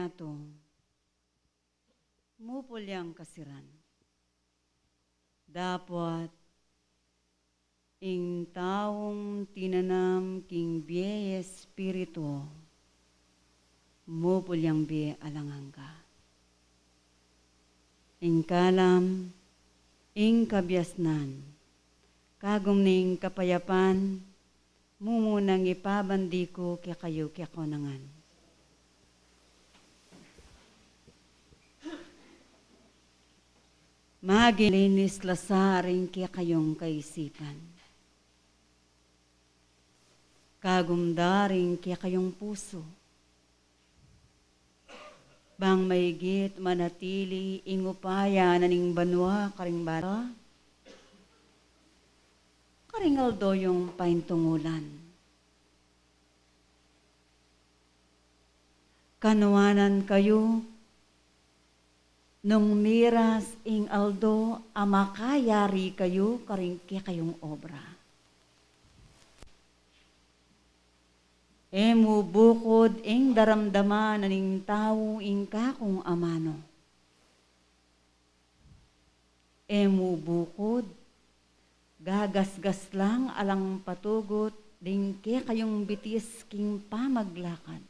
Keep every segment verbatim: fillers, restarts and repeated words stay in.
Espiritu, mupul yang kasiran. Dapot ing taung tinanam king bie Espiritu, mupul yang bie alang angga. Ing kalam, ing kabiasnan, kagum ning kapayapan, mumunang ipabandi ku kekayu kekonangan. Maging linis la sa ring kekayung kaisipan, kagum da ring kekayung pusu, bang maigit manatili ing upaya na ning banua karing bala, karing aldo yung paintungulan. Kanuanan kayu, nung miras ing aldo a makayari kayu karing kekayung obra. E mu bukud ing daramdaman na ning tau ing kakung amanu. E mu bukud, gagasgas lang alang patugut ding kekayung bitis king pamaglakad.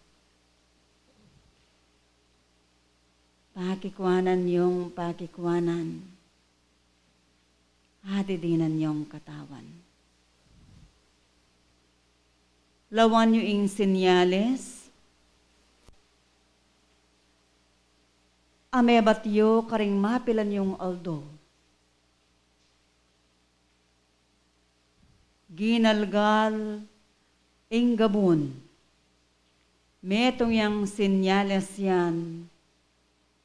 Pakikuanan yung pakikuanan, adidinan yung katawan. Lawan yu ing senyales a mebat yu karing mapilan yung aldo. Ginalgal ing gabun. Metung yang senyales yan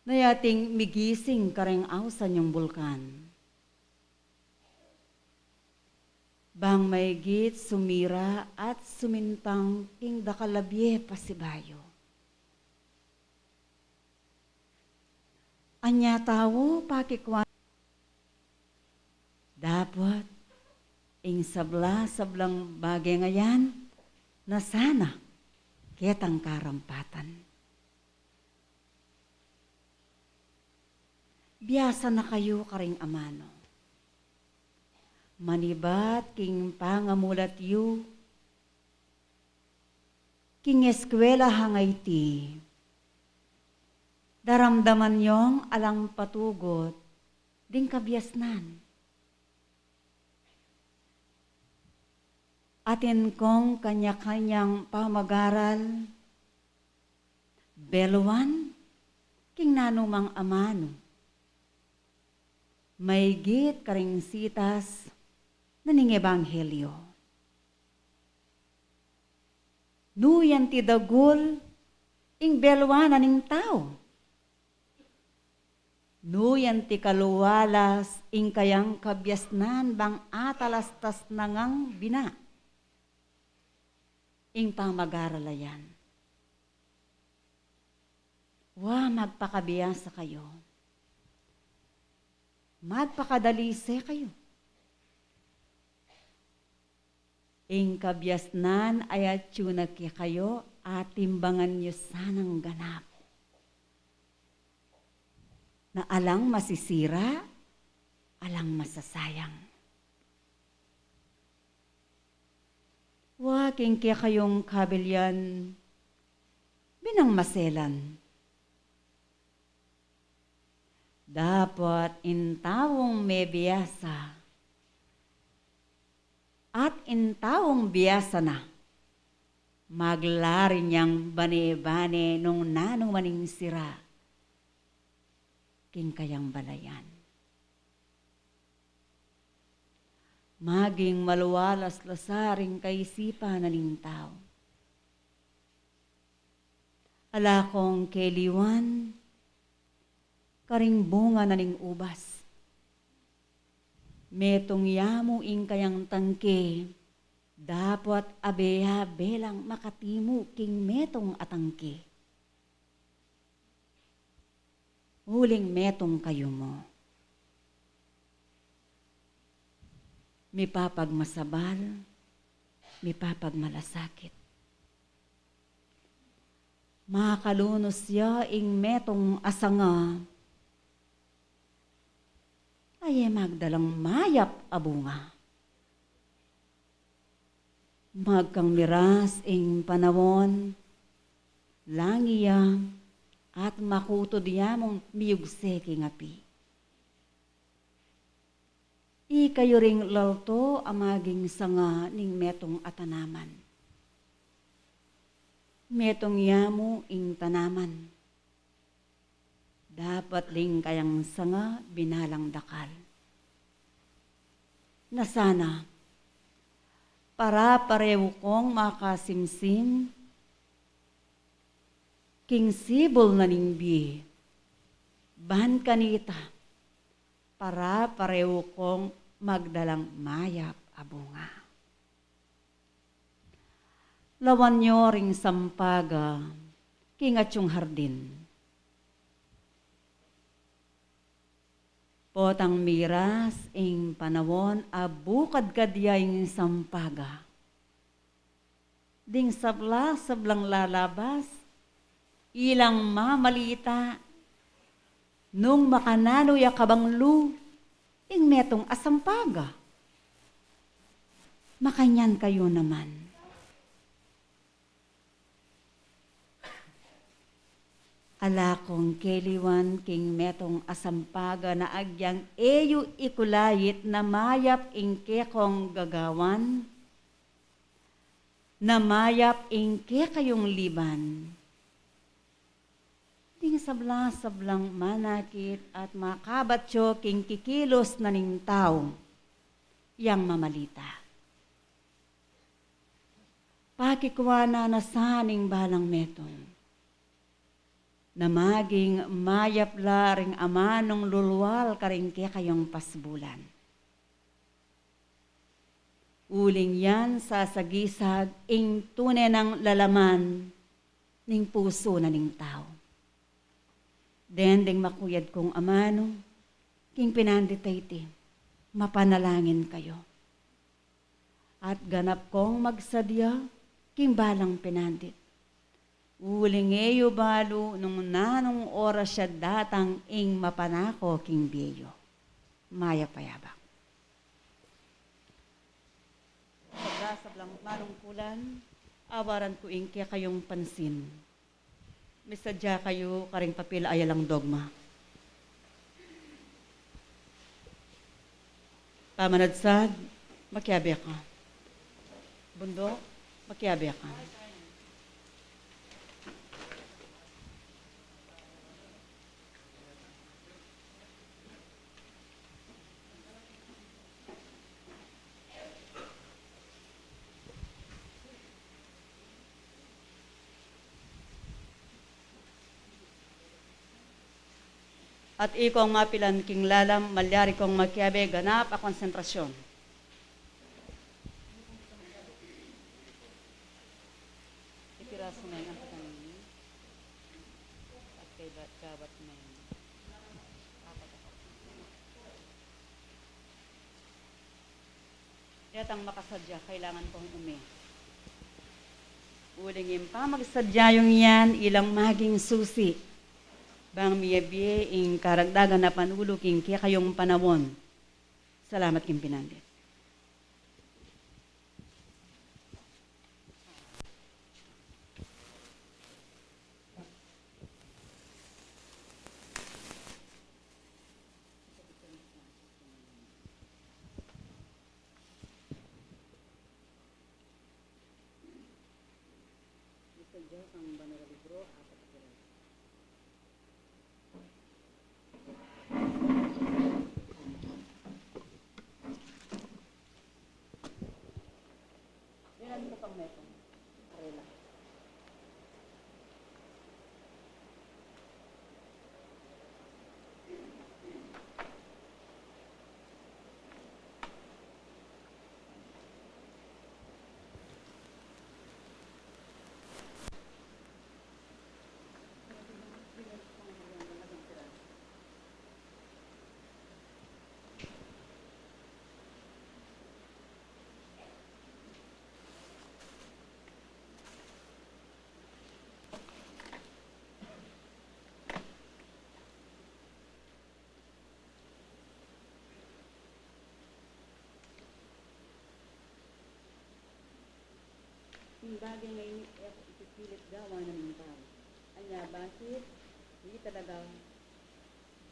na yating migising karing ausan yung bulkan. Bang maigit sumira at sumintang king dakal a bie pasibayu. Anya tau pakikwan. Dapot ing sabla-sablang bage ngayan na sana ketang karampatan. Biasa na kayu karing amanu. Manibat king pangamulat yu king eskwela hangiti, daramdaman yung alang patugut ding kabiasnan. Atin kong kanya-kanyang pamagaral, beluan king nanumang amanu, maigit karing sitas na ning ebanghelyo. Nu yan ti dagul ing beluan na ning tau? Nu yan ti kaluwalas ing kayang kabiasnan bang atalastas na ngang bina ing pamagaral a yan? Wa, magpakabiasa kayu. Magpakadalise kayu. Ing kabiasnan a atyu na kekayu, atimbangan yu sanang ganap. Na alang masisira, alang masasayang. Wa, king kekayung kabilian, binang maselan. Dapot ing taung mebiasa at ing taung biasa na, maglarin yang bane-bane nung nanu man ing sira king kayang balayan. Maging maluwalas la sa ring kaisipan na ning tau. Ala kong keliwan karing bunga na ning ubas. Metung ya mu ing kayang tangke, dapot abe ya belang makatimu king metung a tangke. Uling metung kayu mu, mipapagmasabal, mipapagmalasakit. Makalunus ya ing metung a sanga a e magdalang mayap a bunga. Magkang miras ing panaun, langi ya, at makutud ya mung miyugse king api. Ikayu ring lalto a maging sanga ning metung a tanaman. Metung ya mu ing tanaman. Dapat ding kayang sanga binalang dakal. Na sana, para parehu kong makasimsim king sibul na ning bie, ban kanita, para parehu kong magdalang mayap a bunga. Lawan yu ring sampaga king atiu yung hardin. Potang miras ing panaun a bukadkad ya ing sampaga. Ding sabla-sablang lalabas, ilang mamalita, nung makananu ya kabanglu ing metung a sampaga. Makanyan kayu naman. Ala kong keliwan king metung a sampaga na agyang e yu ikulait na mayap ing kekong gagawan, na mayap ing kekayung liban. Ding sabla-sablang manakit at makabat yu king kikilus na ning tau yang mamalita. Pakikuanan na sa ning balang metung na maging mayap la ring amanung lulual karing kekayung pasbulan. Uling yan sasagisag ing tune nang lalaman ning pusu na ning tau. Deng makuyad kung amanu, king pinandit a iti, mapanalangin kayu. At ganap kong magsadya king balang pinandit. Uling e yu balu nung nanung oras ya datang ing mapanako king bie yu. Mayap a yabak. Sabla-sablang manungkulan, awaran ku ing kekayung pansin. Misadya kayu karing papil a yalang dogma. Pamanadsad, makiabe ka. Bundok, makiabe ka. At ikong mapilan king lalam, malyari kong makiabe ganap a konsentrasyon. Ipirasu na ing angkatan ini at kaybat-kaybat na ing apat a kapatid. Detang makasadya, kailangan kong ume. Uling ing pamagsadya yung yan, ilang maging susi bang miyabie ing karagdagan a panulu king kekayung panaun. Salamat king pinandit. Ing bage ngeni e ku ipipilit gawan ning tau. Anya bakit? Ing talaga,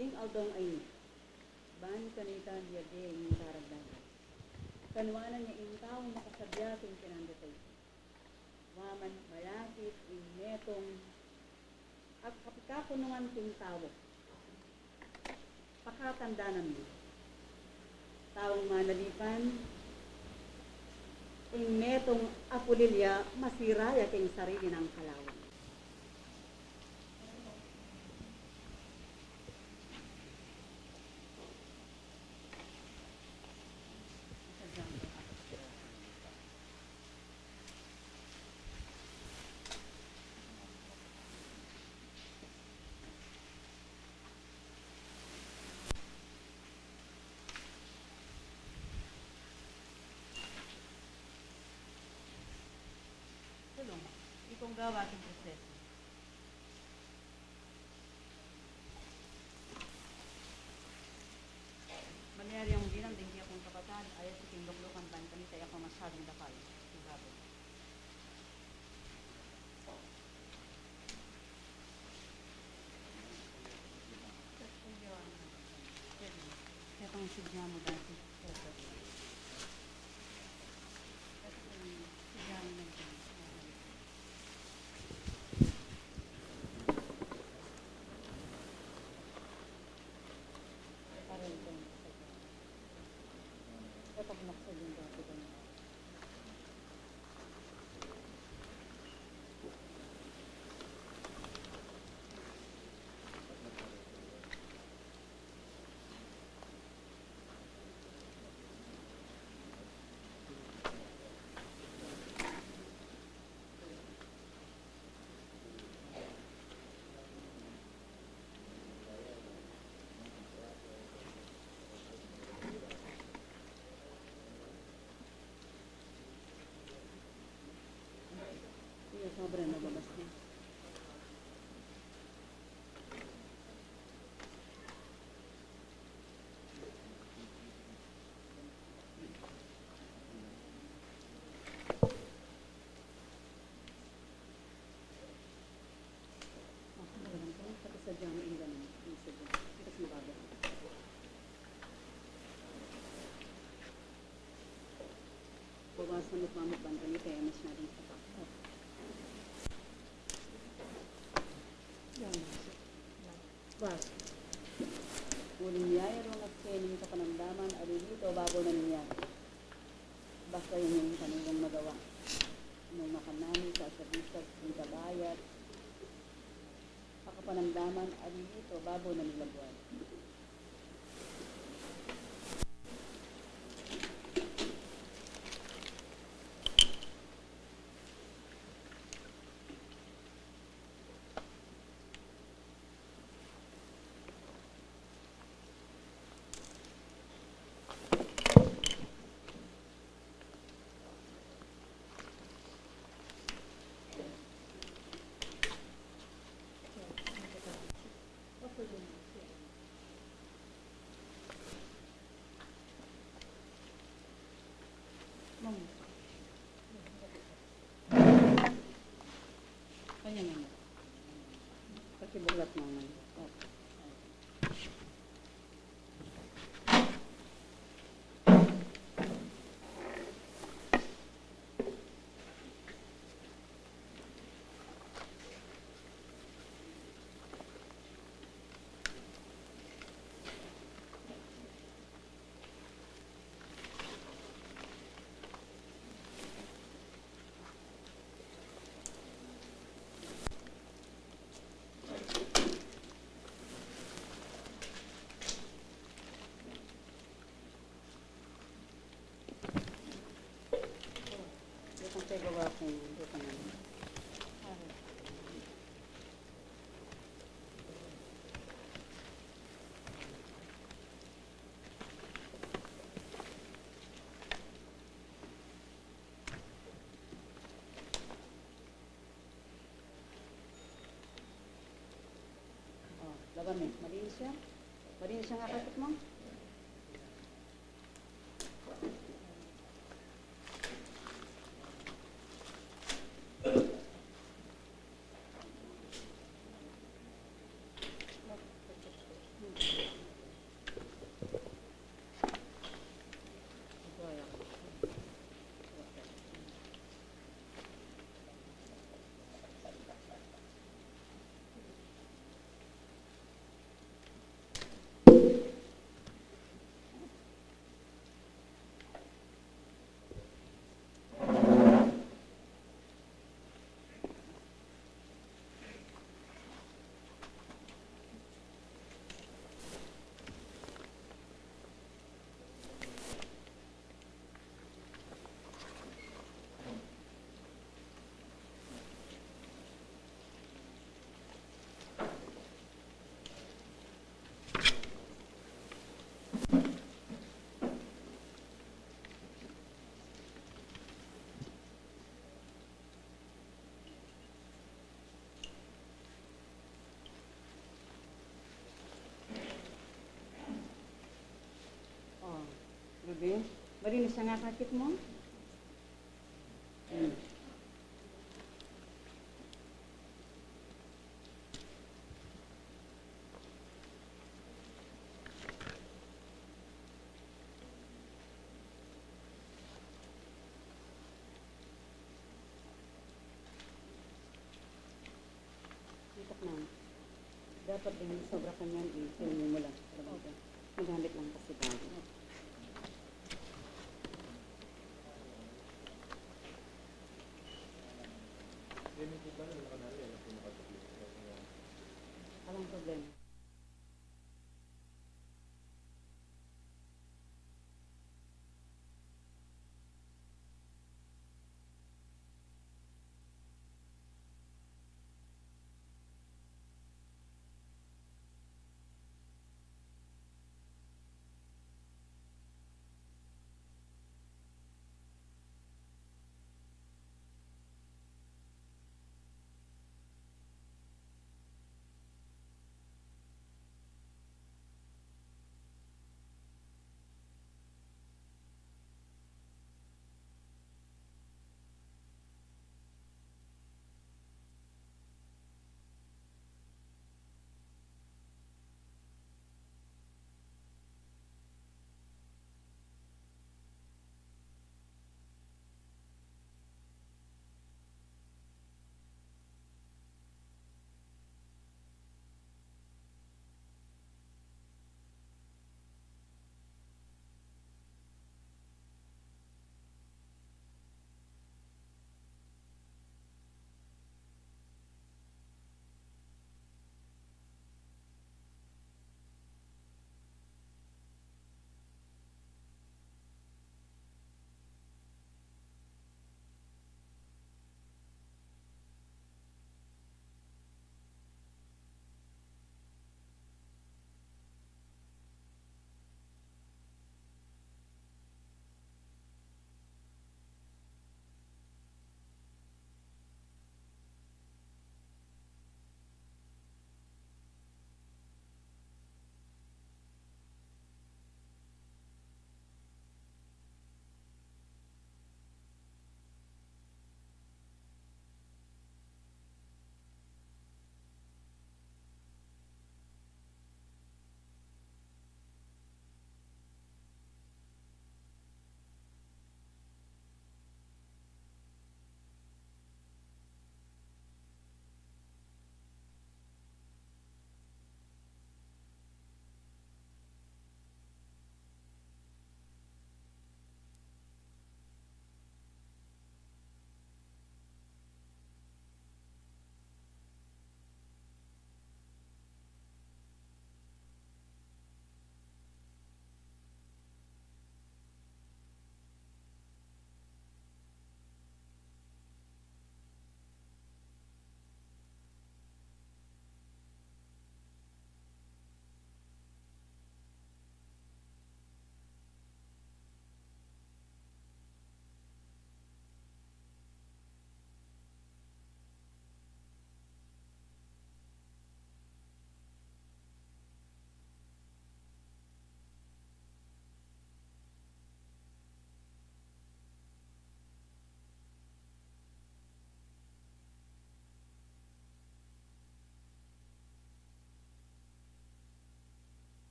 ing aldong a ini, ban kanita liage ing karagdagan. Kanuanan ya ing taung makasabya king kinandatay. Wa man malapit ing metung a kapikakunuan king tau. Pakatandanan mi, taung manalipan, ing metung a pulil ya masira ya king sarili nang kalawan. Tulung, ikong gawa king proseso. Malyari yang bilang deng kaya kung kapatad, ayat si king luklukan ban kanita e ku masyadung dakal. Sigado. Iya, sobra na ba, basta. Bawasan mo't mamut ban kanita e masyadung sapak. Bas. Uling ya, e rung atin ing kapanamdaman a lilito babo na niya. Basta ing kanitang magawa. Nung makanami, sasabisag, ing kabayat, a kapanamdaman a lilito babo na nilabuan. Kanya na niya. Kasi buklat naman. Oh. Itang pegawai kung ito naman. Oh, laban mi. Malinis ya? Malinis ya ing kapit mu? Be, malinis ya ing akakit mu? Hmm. Kita na. Dapat ding sobra kanyan, i-clean mu lang. Magamit lang kasi bago. Walang problema.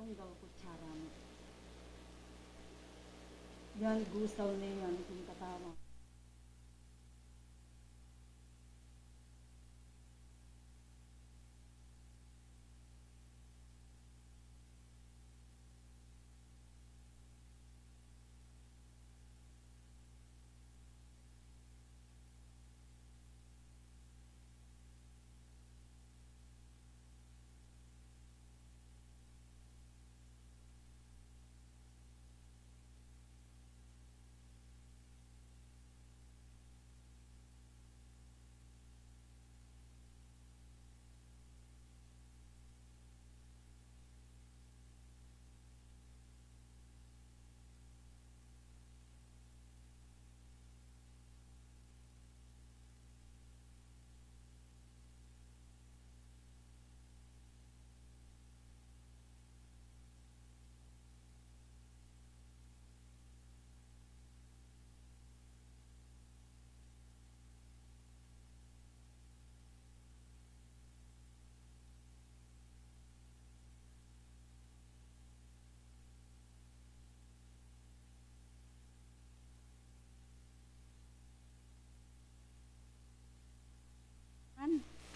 Tanggal kutsara mu. Yan, gusaw ne yan king katawan.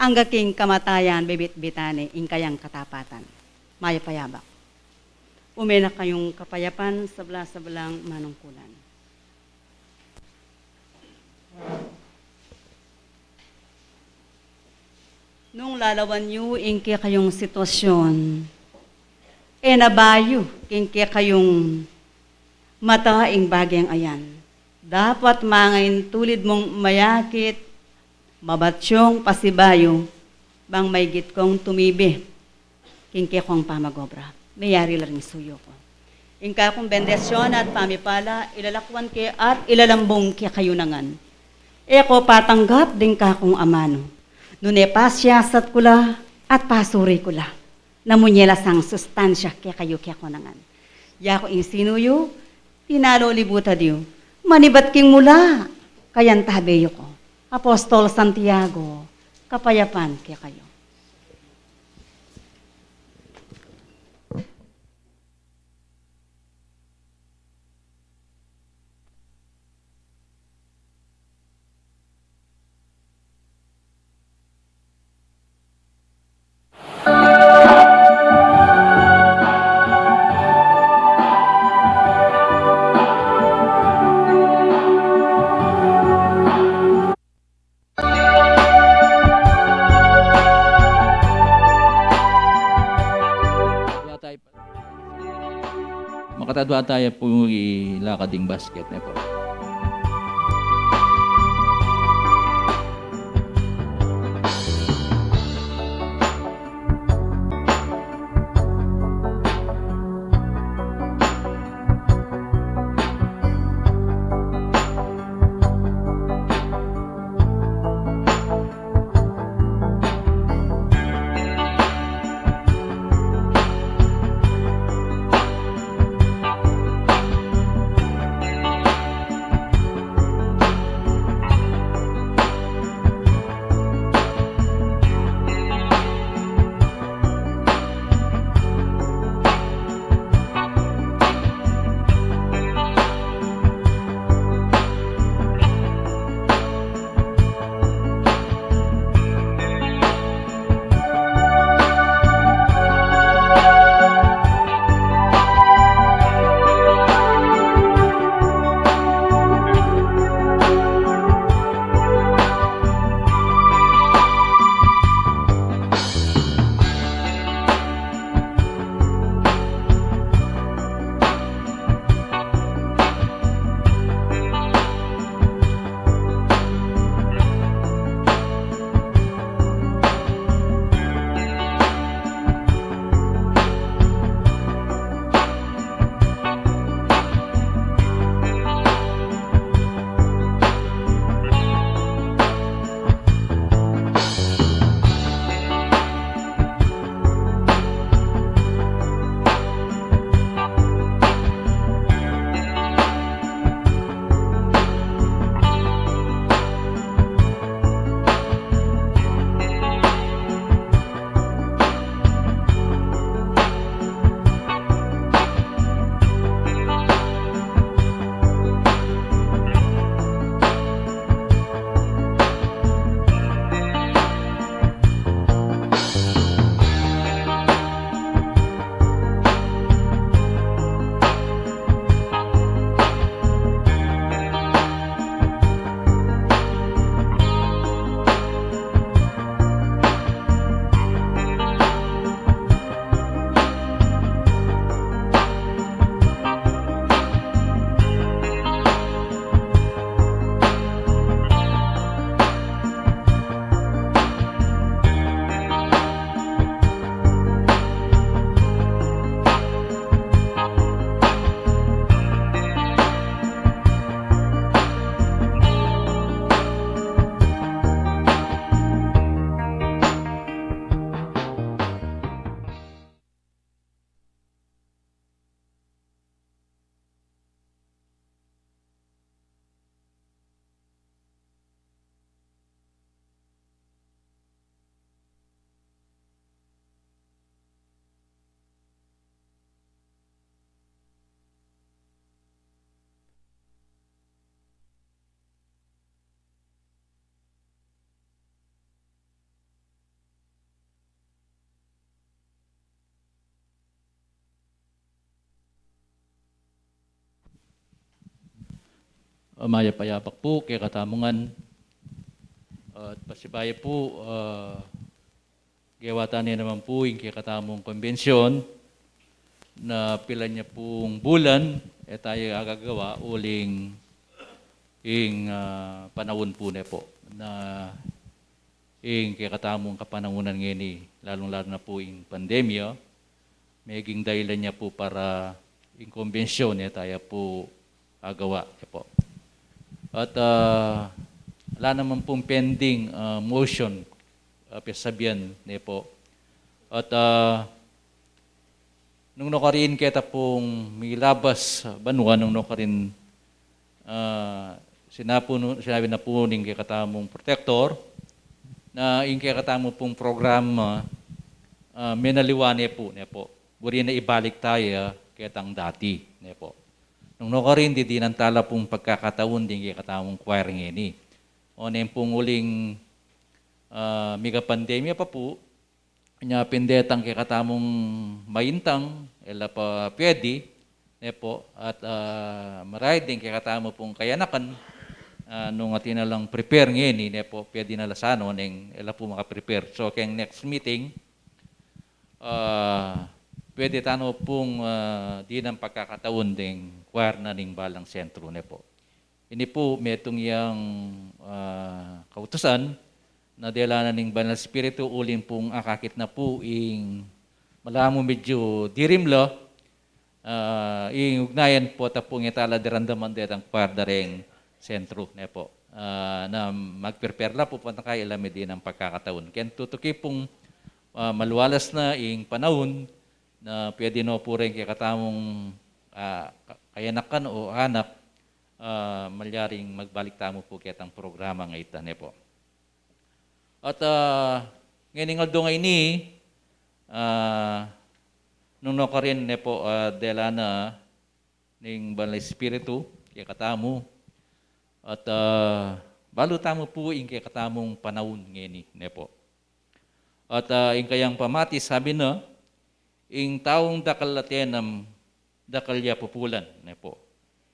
Angga king kamatayan, bibitbitan ne ing kayang katapatan. Mayap a yabak. Ume na kayung kapayapan, sabla-sablang manungkulan. Nung lalawan yu ing kekayung sitwasyun, e na bayu king kekayung mata ing bageng ayan. Dapot mangaintulid mung mayakit, mabatyung pasibayu, bang maygit kung tumibi king kekong pamag-obra. Meyari la ring suyu ku. Ing kakung bendisyun at pamipala, ilalakwan ke at ilalambung kekayu ngan. E ku patanggap ding kakung amanu. Nune pasiasat ku la at pasuri ku la. Namunye la sang sustansya kekayu kekonangan. Yaku ing sinuyu, pinalolibutad yu. Manibat king mula, kayan tabe yu ku. Apostol Santiago, kapayapan kekayu. Makatadua tayu pu ilakad ing basket ne pu. Mayap a yabak pu kekatamu ngan. At pasibayu pu, ah, gewa ta ne naman pu ing kekatamung konbensyon na pila ne pung bulan e taya agagawa uling ing, ah, panaun pu ne po na ing kekatamung kapanaunan ngeni, lalung-lalu na pu ing pandemya, meging dahilan ya pu para ing konbensyon e taya pu agawa ya po. At, ah, ala naman pung pending, ah, motion, ah, pesabian ne po. At, ah, nung nukarin keta pung milabas banua, nung nukarin, ah, sinapu nu-, sinabi na pu ning kekatamung protector na ing kekatamu pung programa, ah, menaliwa ne pu, ne po. Buri na ibalik taya ketang dati, ne po. Nung nukarin, didinan tala pung pagkakataun ding kekatamung choir ngeni. O neng pung uling, ah, mika pandemya pa pu, nya pin detang kekatamung maintang, e la pa pwedi, ne po, at, ah, maray ding kekatamu pung kayanakan, ah, nung atin na lang prepare ngeni, ne po, pwedi na la sana, neng e la pu maka-prepare. So, keng next meeting, ah, pwedi tana pung, ah, dinan pagkakataun ding choir na ning balang sentru, ne po. Ini pu, metung yang, ah, kautusan na dela na ning Banal Espiritu, uling pung akakit na pu ing malamu medyu dirim la, ah, ing ugnayan pu ta pung e tala diramdaman detang choir da reng sentru, ne po. Ah, na mag-prepare la pu pota kaya e la me dinan pagkakataun. Keng tutuki pung, ah, malualas na ing panaun na pwedi no pu reng kekatamung, ah, ka-, kayanakan o anak, ah, malyaring magbalik tamu pu ketang programa ngeni, ne po. At, ah, ngening aldo ngeni, ah, nung nukarin, ne po, ah, dela na ning Banal Espiritu kekatamu, at, ah, balu tamu pu ing kekatamung panaun ngeni, ne po. At, ah, ing kayang pamati, sabi na, ing taung dakal a tinanam, dakal ya pupulan, ne po.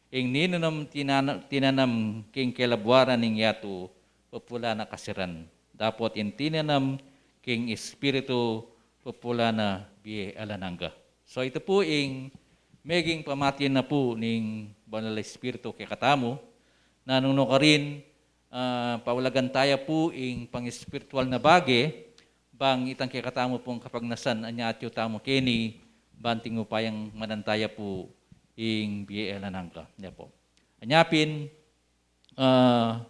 Ing ninanam, tinana-, tinanam king kalabuaran ning yatu, pupulan na kasiran. Dapot ing tinanam king Espiritu, pupulan na bie alang angga. So, ita pu ing meging pamati na pu ning Banal a Espiritu kekatamu, na nung nukarin, ah, paulagan taya pu ing pang-espiritual na bage, bang itang kekatamu pung kapagnasan, anya atyu tamu keni, bang atin upayang manan taya pu ing bie alang angga. Ya po. Anya pin, ah,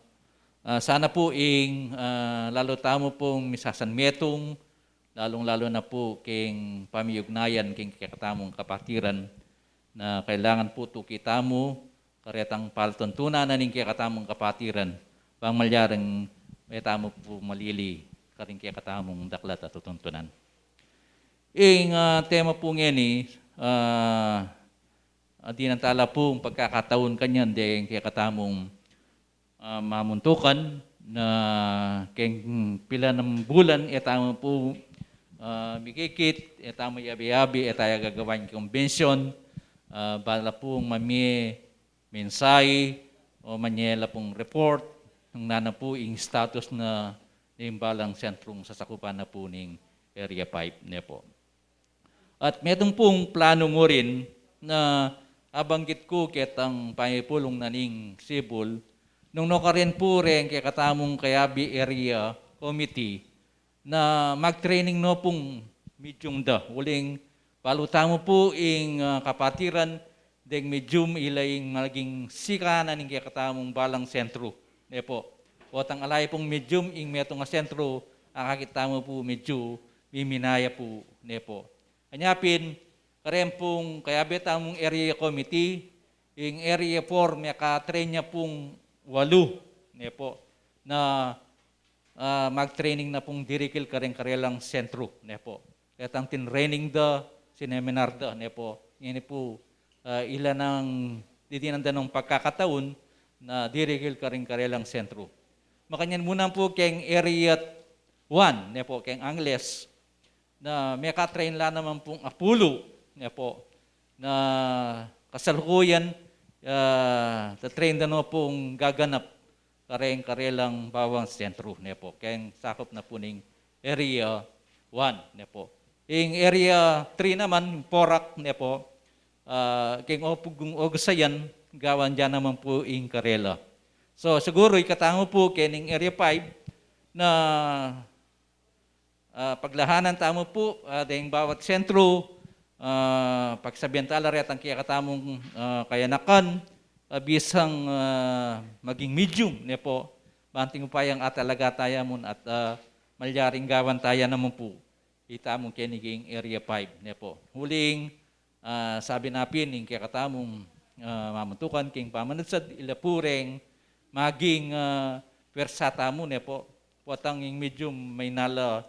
ah, sana pu ing, ah, lalu tamu pung misasanmetung, lalung-lalu na pu keng pamiugnayan keng kekatamung kapatiran, na kailangan pu tuki tamu karetang palatuntunan na ning kekatamung kapatiran, bang malyaring e tamu pu malili karing kekatamung daklat a tutuntunan. Ing, ah, tema pu ngeni, ah, ah, dinan tala pung pagkakataun kanyan deng kekatamung, ah, mamuntukan na keng pila nang bulan e tamu pu, ah, mikikit, e tamu yabi-yabi, e taya gagawan konbensyon, ah, bala pung mamie mensahe o manye la pung report, nung nanu pu ing status na ning balang sentrung sasakupan na pu ning Area five, ne po. At metung pung planu mu rin na abanggit ku ketang pamipulung na ning CBUL, nung nukarin pu reng kekatamung kayabe Area Committee, na mag-training no pung medium da. Uling balu tamu pu ing, ah, kapatiran, deng medium ila ing maging sika na ning kekatamung balang sentru, ne po. Potang ala ya pung medium ing metung a sentru, akakit tamu pu medyu miminaya pu, ne po. Anya pin, kareng pung kayabe tamung area committee, ing area four, meka-train ya pung walu, ne po, na, ah, mag-training na pung dirikil kareng karelang sentru, ne po. Ketang tinraining da, sineseminar da, ne po. Ngeni pu, ah, ila nang didinan da nung pagkakataun na dirikil kareng karelang sentru. Makanyan mu naman pu keng area one, ne po, keng Angeles, na meka-train la naman pung apulu, ne po, na kasalukuyan ah, tatrain da no pung gaganap kareng karelang bawat sentro, ne po. Keng sakup na po ning Area one, ne po. Ing Area three naman, Porac, ne po, ah, keng opug gung ogusayan, gawan da naman po ing karela. So, siguro, ikatamu po, kening Area five, na ah, paglahanan tamu po, ah, deng bawat sentro, ah, pagsabian tala retang kekatamung, ah, kayanakan, ah, bisang, ah, maging medium, ne po, bang atin upayang atalaga taya mu at, ah, malyaring gawan taya naman po. Itamu kening Area five, ne po. Uling, ah, sabi na pin ing kekatamung, ah, mamuntukan keng pamanudsad, ila pu reng maging, ah, pwersa tamu, ne po. Potang ing medium maynala,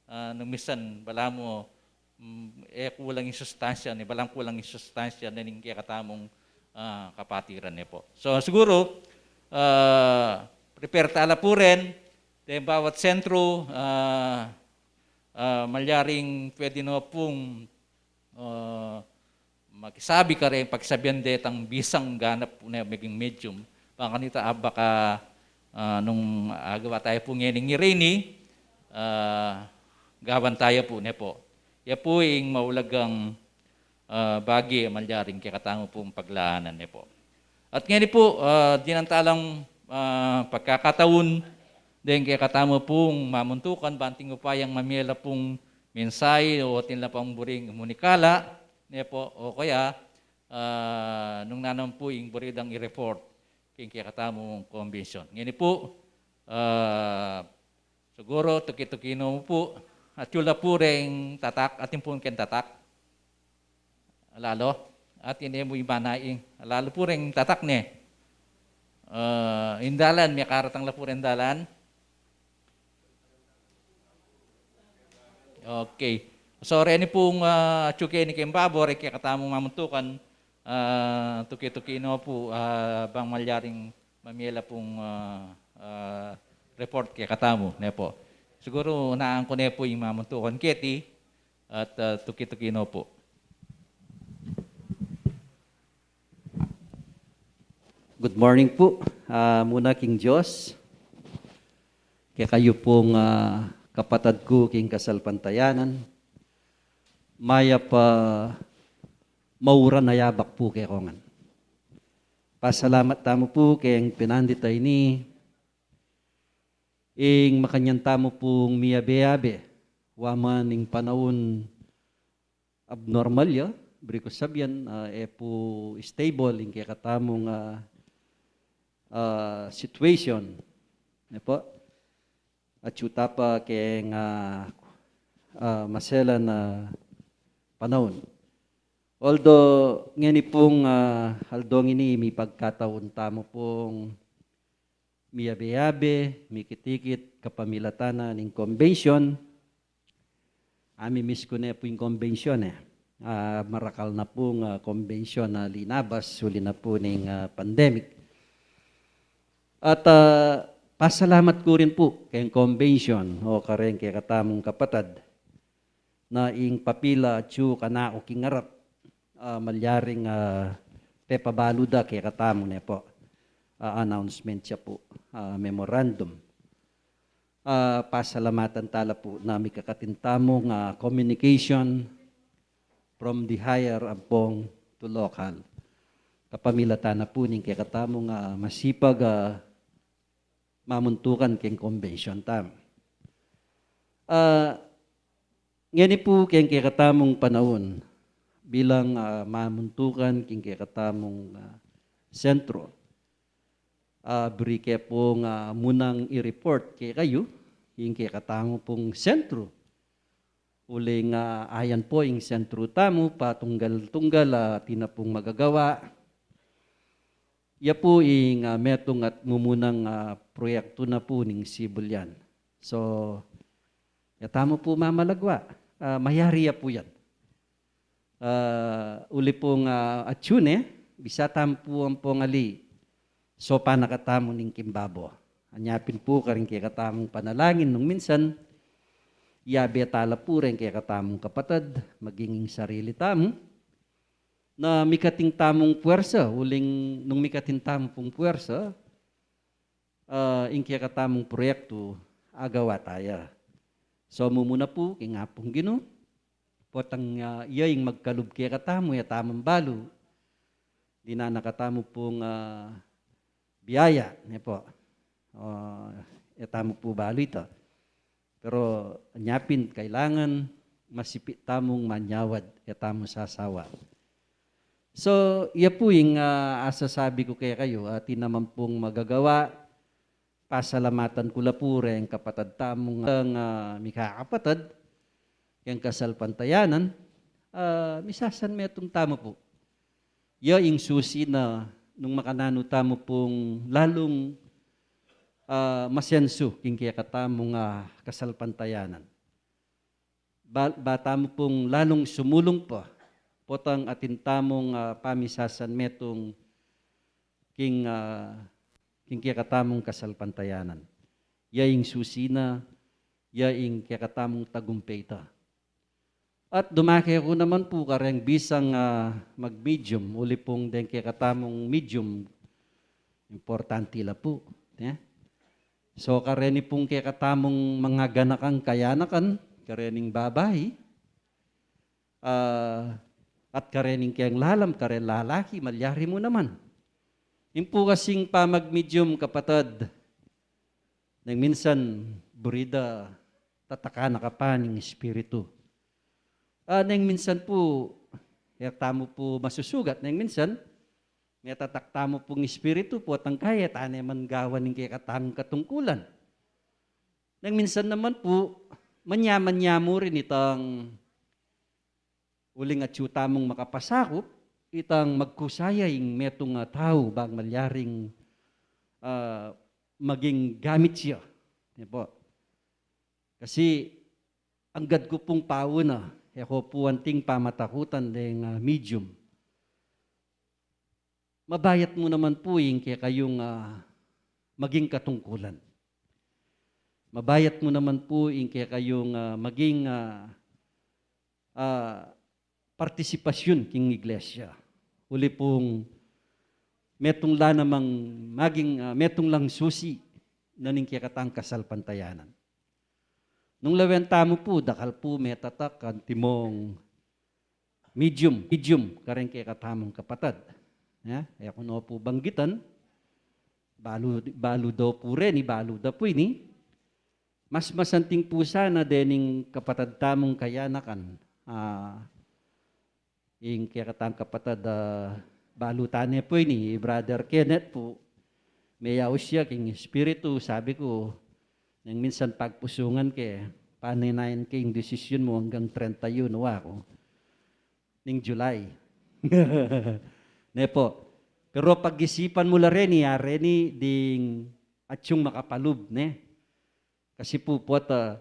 ah, nung misan balamu, mm, e kulang ing sustansya, ne, balamu kulang ing sustansya na ning kekatamung, ah, kapatiran, ne po. So, siguro, ah, prepare tala pu rin, deng bawat sentro, ah, ah, malyaring pwede no pung ah, makisabi kareng pagsabian detang bisang ganap ne maging medium. Bang kanita, ah, baka, ah, nung agawa taya pu ngening irini, ah, gawan taya pu, ne po. Ya pu ing maulagang, ah, bage a malyaring kekatamu pung paglahanan, ne po. At ngeni pu, ah, dinan talang, ah, pagkakataun, deng kekatamu pung mamuntukan, bang atin upayang mamie la pung mensahe o atin la pung buring munikala, ne po, o kaya, ah, nung nanan pu ing buri dang i-report keng kekatamung convention. Ngeni pu, ah, siguro, tuki-tuki no pu, atyu la pu reng tatak, atin pu keng tatak. Alalo, atin e mu imanai, alalo pu reng tatak ne. Ah, ing dalan, mekaratang la pu reng dalan. Okay. So, reni pung, ah, atyu keni keng babo, reng kekatamung mamuntukan, ah, tuki-tuki no pu, ah, bang malyaring mamie la pung, ah, ah, report kekatamu, ne po. Siguro, unaan ku ne pu ing mamuntukan keti, at, ah, tuki-tuki no pu. Good morning pu. Ah, muna king Dios, kekayu pung, ah, kapatad ku king kasalpantayanan, mayap a mauran a yabak pu kekongan. Pasalamat tamu pu keng pinandit a ini, ing makanyan tamu pung miyabe-yabe, wa man ing panaun abnormal ya, buri ku sabian, ah, e pu stable ing kekatamung, ah, ah, situation. Ne po? Atyu ta pa keng, ah, ah, maselan a panaun. Although, ngeni pung, ah, aldo ngeni mipagkataun tamu pung miyabe-yabe, mikit-ikit, kapamilatan na ning convention. Ami-miss ku ne pu ing convention, e. Ah, marakal na pung, ah, convention a linabas, uli na pu ning, ah, pandemic. At, ah, pasalamat ku rin pu keng convention o kareng kekatamung kapatad na ing papila atyu kanaku king arap, ah, malyaring, ah, pepabalu da kekatamu, ne po. Ah, announcement ya pu, ah, memorandum. Ah, pasalamatan tala pu na mikakatin tamung communication from the higher ampong to local. Kapamilatan na pu ning kekatamung masipag a mamuntukan keng convention tamu. Ah, ngeni pu keng kekatamung panaun bilang, ah, mamuntukan keng kekatamung, ah, sentro. Ah, buri ke pung, ah, munang i-report kekayu ing kekatamu pung sentro. Uling, ah, ayan pu ing sentro tamu, patunggal-tunggal, ah, atin na pung magagawa. Ya pu ing, ah, metung at mumunang, ah, proyektu na pu ning Sibulian. So, ya tamu pu mamalagwa, ah, mayari ya pu yan. Ah, uli pung, ah, atyu ne, bisa tamu pu ampong ali, sopan na katamu ning king babo. Anya pin pu karing kekatamung panalangin nung minsan, yabe tala pu reng kekatamung kapatad, maging ing sarili tamu, na mikating tamung puersa, uling nung mikating tamu pung puersa, ah, ing kekatamung proyektu, agawa taya. So, mumuna pu, king Apung Ginu, potang, ah, iya ing magkalub kekatamu, e tamu balu, dinan na katamu pung, ah, biyaya, ne po. O, e tamu pu balu ita. Pero anya pin kailangan masipi tamung manyawad, e tamu sasawa. So, iya pu ing, ah, asasabi ku kekayu, atin naman pung magagawa, pasalamatan ku la pu reng kapatad tamung, ah, mikakapatad keng kasalpantayanan, ah, misasanmetung tamu pu. Ya ing susi na nung makananu tamu pung lalung, ah, masensu king kekatamung, ah, kasalpantayanan. Ba, ba tamu pung lalung sumulung pa, potang atin tamung, ah, pamisasanmetung king, ah, king kekatamung kasalpantayanan. Ya ing susi na, ya ing kekatamung tagumpey ta. At dumake ku naman pu kareng bisang, ah, mag-medium, uli pung deng kekatamung medium, importante la pu, ne? So, kareni pung kekatamung mangaganakang kayanakan, karening babai, ah, at karening keng lalam, karen lalaki, malyari mu naman. Ing pu kasing pamag-medium, kapatad, neng minsan buri da tatakan na ka pa ning espiritu. Ah, neng minsan pu, e tamu pu masusugat, neng minsan, metatak tamu pung espiritu, potang kaya, e ta ne man gawan ing kekatamung katungkulan. Neng minsan naman pu, manya-manya mu rin itang uling atyu tamung makapasakup, itang magkusaya ing metung a tau, bang malyaring, ah, maging gamit ya. Ne po. Kasi, anggad ku pung pauna, e ko pu anting pamatakutan deng, ah, medium. Mabayat mu naman pu ing kekayung, ah, maging katungkulan. Mabayat mu naman pu ing kekayung, ah, maging, ah, ah, partisipasyun king iglesia. Uli pung metung la namang maging, ah, metung lang susi na ning kekatang kasalpantayanan. Nung lawen tamu pu, dakal pu metatak antimong medium, medium, kareng kekatamung kapatad. Ya, e ku no pu banggitan, balu, balu do pu reni, balu da pu ini. Mas masanting pu sana dening kapatad tamung kayanakan. Ah, ing kekatang kapatad, ah, balu ta ne pu ini, Brother Kenneth pu, meyaus ya king espiritu, sabi ku, neng minsan pagpusungan ke, paninayan ke ing desisyon mu anggang treinta y uno, aku, ning July. Ne po. Pero pag-isipan mu la reni, a reni ding atyung makapalub, ne? Kasi pu, pota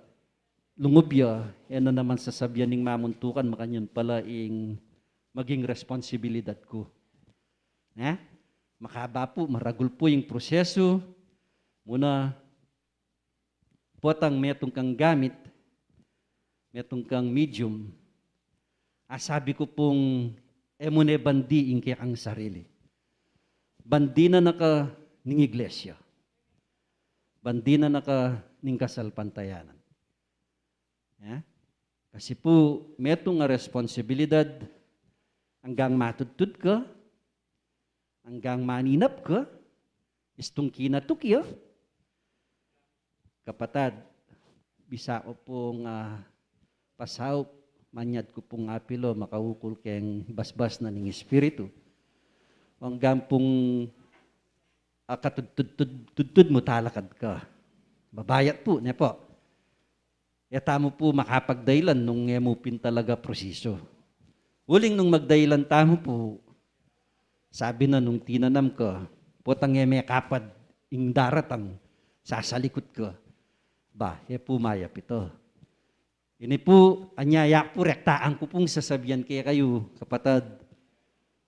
lungub ya, e na naman sasabian ning mamuntukan, makanyan pala ing maging responsibilidad ku. Ne? Makaba pu, maragul pu ing prosesu, muna potang metung kang gamit, metung kang medium, asabi ku pung e mu ne bandi ing kekang sarili. Bandi na na ka ning iglesia. Bandi na na ka ning kasalpantayanan. Ya? Kasi pu, metung a responsibilidad, anggang matudtud ka, anggang maninap ka, istung kinatuk ya. Kapatad, bisa ku pung, ah, pasaup, manyad ku pung apilo, makaukul keng basbas na ning espiritu. Anggang pung, ah, katudtud-, tudtud mu talakad ka. Mabayat pu, ne po? E tamu pu makapagdailan nung e mu pin talaga prosesu. Uling nung magdailan tamu pu, sabi na nung tinanam ka, potang e mekapad ing daratang, sasalikut ka. Ba, e pu mayap ita. Ini pu, anyaya pu, rektaan ku pung sasabian kekayu, kapatad.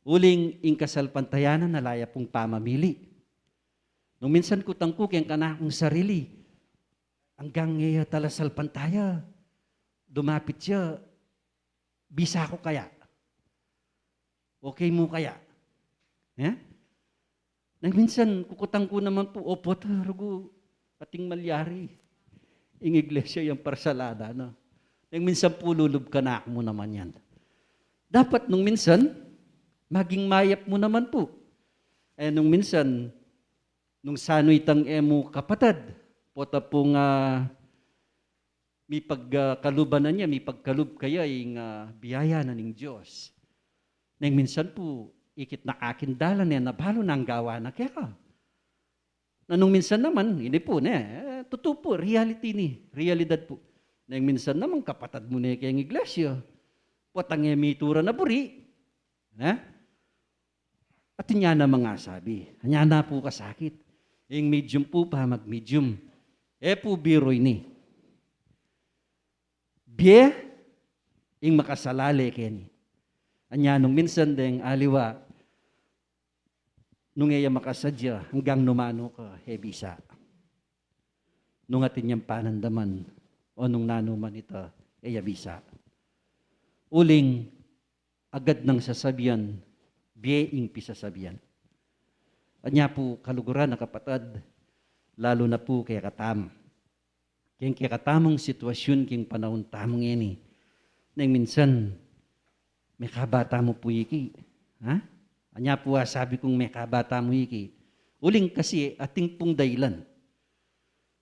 Uling ing kasalpantayanan ala ya pung pamamili. Nung minsan kutang ku keng kanakung sarili, anggang e ya talasalpantaya, dumapit ya, bisa ku kaya? Okay mu kaya? Eh? Nang minsan, kukutan ku naman pu, "Opo, ta, rugu, ating malyari. Ing iglesia yang parsalada na." Nang minsan pu, lulub ka na mu naman yan. Dapat nung minsan, maging mayap mu naman pu. Eh, nung minsan, nung sanu itang e mu kapatad, pota pung, ah, mipagkaluban na niya, mipagkalub kaya ing, ah, biyaya na ning Dios. Neng minsan pu, ikit na akin dalan, e na balu nang gawa na keka. Na nung minsan naman, ini pu, ne, eh, tutu pu, reality ni, realidad pu. Neng minsan naman, kapatad mu ne keng iglesia. Potang e mitura na buri. Ne? At inya na mangasabi, anya na pu kasakit. Ing medium pu pa, mag-medium. E pu biro ini. Bie ing makasalale keni. Anya nung minsan deng aliwa, nung e ya makasadya, anggang nu manu ka, e bisa. Nung atin yang panandaman, o nung nanu man ita, e ya bisa. Uling, agad nang sasabian, bie ing pisasabian. Anya pu kaluguran a kapatad, lalu na pu kekatamu. Keng kekatamung sitwasyun keng panaun tamu ngeni. Neng minsan, mekaba tamu pu iki. Ha? Anya pu asabi kung mekaba tamu iki. Uling kasi atin pung dailan.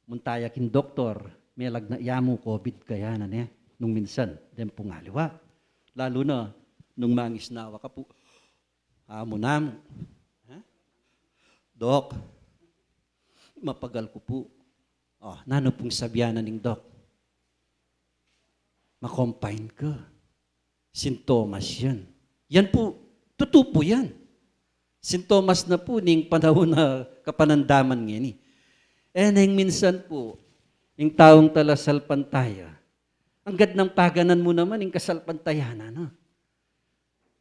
Munta ya king doktor, melag na ya mu covid kaya na ne, nung minsan, deng pung aliwa. Lalu na, nung mangisnawa ka pu, amu namu. Ha? Dok, mapagal ku pu. O, nanu pung sabian na ning dok? Ma-confine ka. Sintomas yan. Yan pu, tutu pu yan. Sintomas na pu ning panaun a kapanandaman ngeni. E neng minsan pu, ing taung talasalpantaya, anggad nang paganan mu naman ing kasalpantayanan na.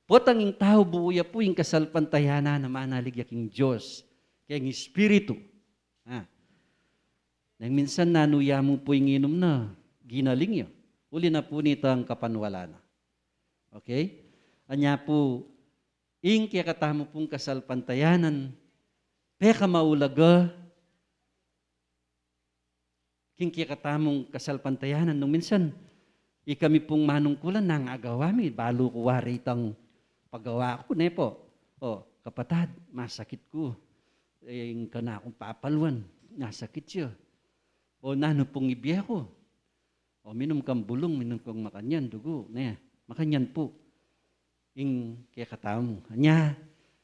Potang ing tau buu ya pu ing kasalpantayanan na, manalig ya king Dios, keng Espiritu. Ah. Neng minsan nanu ya mu pu ing inum na, ginaling ya. Uli na pu nitang kapanwalan na. Okay? Anya pu, ing kekatamu pung kasalpantayanan, pekamaulaga, king kekatamung kasalpantayanan, nung minsan, ikami pung manungkulan, nang agawa mi, balu ku wari itang pagawa ku, ne pu. O, kapatad, masakit ku. E, ing kanakung papaluan, nasakit ya. O, nanu pung ibie ku? O, minum kang bulung, minum kang makanyan, dugu, ne, makanyan pu. Ing kekatamu. Anya,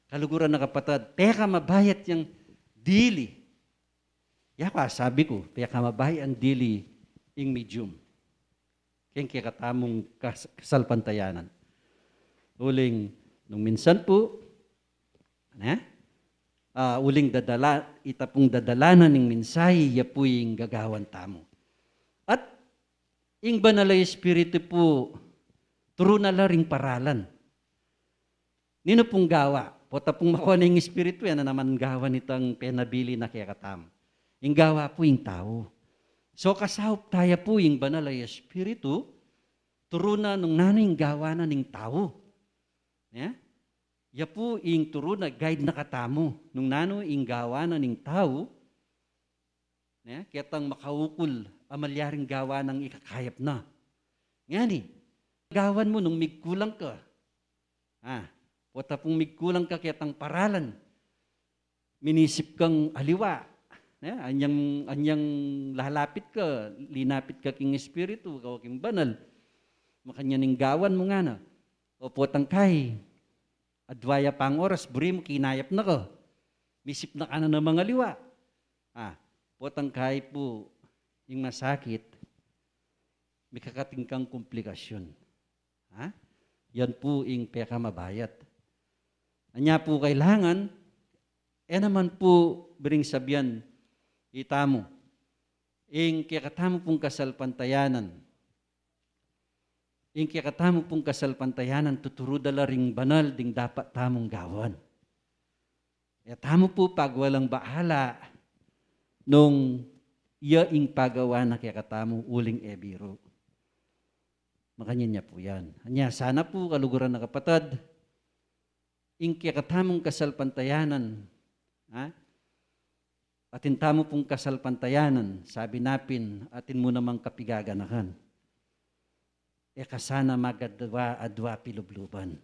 kaluguran a kapatad, pekamabayat yang dili. Ya ka, sabi ku, pekamabayat yang dili ing medium. Keng kekatamung kas-, kasalpantayanan. Uling, nung minsan pu, ne? Ah, uling dadala, ita pung dadalanan ning mensahe, ya pu ing gagawan tamu. At ing Banal a Espiritu pu, turu na la ring paralan. Ninu pung gawa? Pota pung makone ing Espiritu, e na naman gawa nitang penabili na kekatamu. Ing gawa pu ing tau. So, kasaup taya pu ing Banal a Espiritu, turu na nung nanu ing gawa na ning tau. Ne? Ya pu ing turu na, guide na katamu. Nung nanu ing gawa na ning tau, ne? Ketang makaukul a malyaring gawa nang ikakayap na. Ngeni, gawan mu nung migkulang ka. Ah, pota pung migkulang ka ketang paralan. Minisip kang aliwa. Ne? Anyang, anyang lalapit ka, linapit ka king Espiritu, ka king Banal. Makanyan ing gawan mu ngana. O potang kai, adwa ya pang oras, buri mu kinayap na ka. Misip na ka na namang aliwa. Ah, potang kai pu, ing masakit, mikakating kang komplikasyon. Ha? Yan pu ing pekamabayat. Anya pu kailangan, e naman pu biring sabian itamu. Ing kekatamu pung kasalpantayanan. Ing kekatamu pung kasalpantayanan, tuturu da la ring banal ding dapat tamung gawan. E tamu pu pagwalang bahala nung ya ing pagawa na kekatamu uling e biru. Makanyan ya pu yan. Anya sana pu, kaluguran a kapatad, ing kekatamung kasalpantayanan, ha? Atin tamu pung kasalpantayanan, sabi na pin, atin mu namang kapigaganakan. E ka sana magadwa-adwa pilubluban.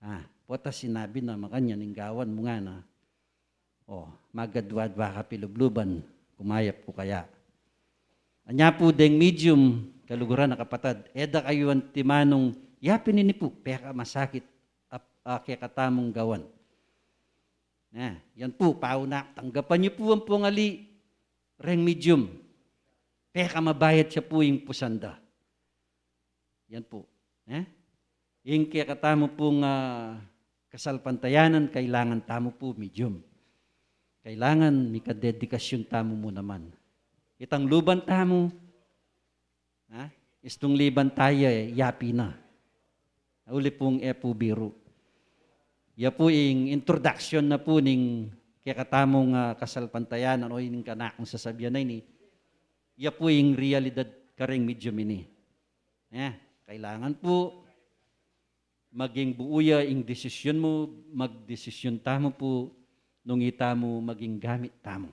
Ah, pota sinabi na makanyan ing gawan mu ngana. O, magadwa-adwa ka pilubluban, kumayap ku kaya. Anya pu deng medium, kaluguran a kapatad, e da kayu antimanung, yapin ini pu, pekamasakit, ap-, a kekatamung gawan. Na, yan pu, pauna, tanggapan yu pu ampong ali reng medium. Pekamabayat ya pu ing pusan da. Yan pu. Eh? Ing kekatamu pung, ah, kasalpantayanan, kailangan tamu pu medium. Kailangan mikadedikasyun tamu mu naman. Itang luban tamu, ha? Istung liban taya, e, yapin na. Uli pung e pu biru. Ya pu ing introduction na pu ning kekatamung, ah, kasalpantayanan o ing kanakung sasabian a ini. Ya pu ing realidad kareng medium ini. Eh, kailangan pu maging buu ya ing desisyun mu, magdesisyun tamu pu nung itamu maging gamit tamu.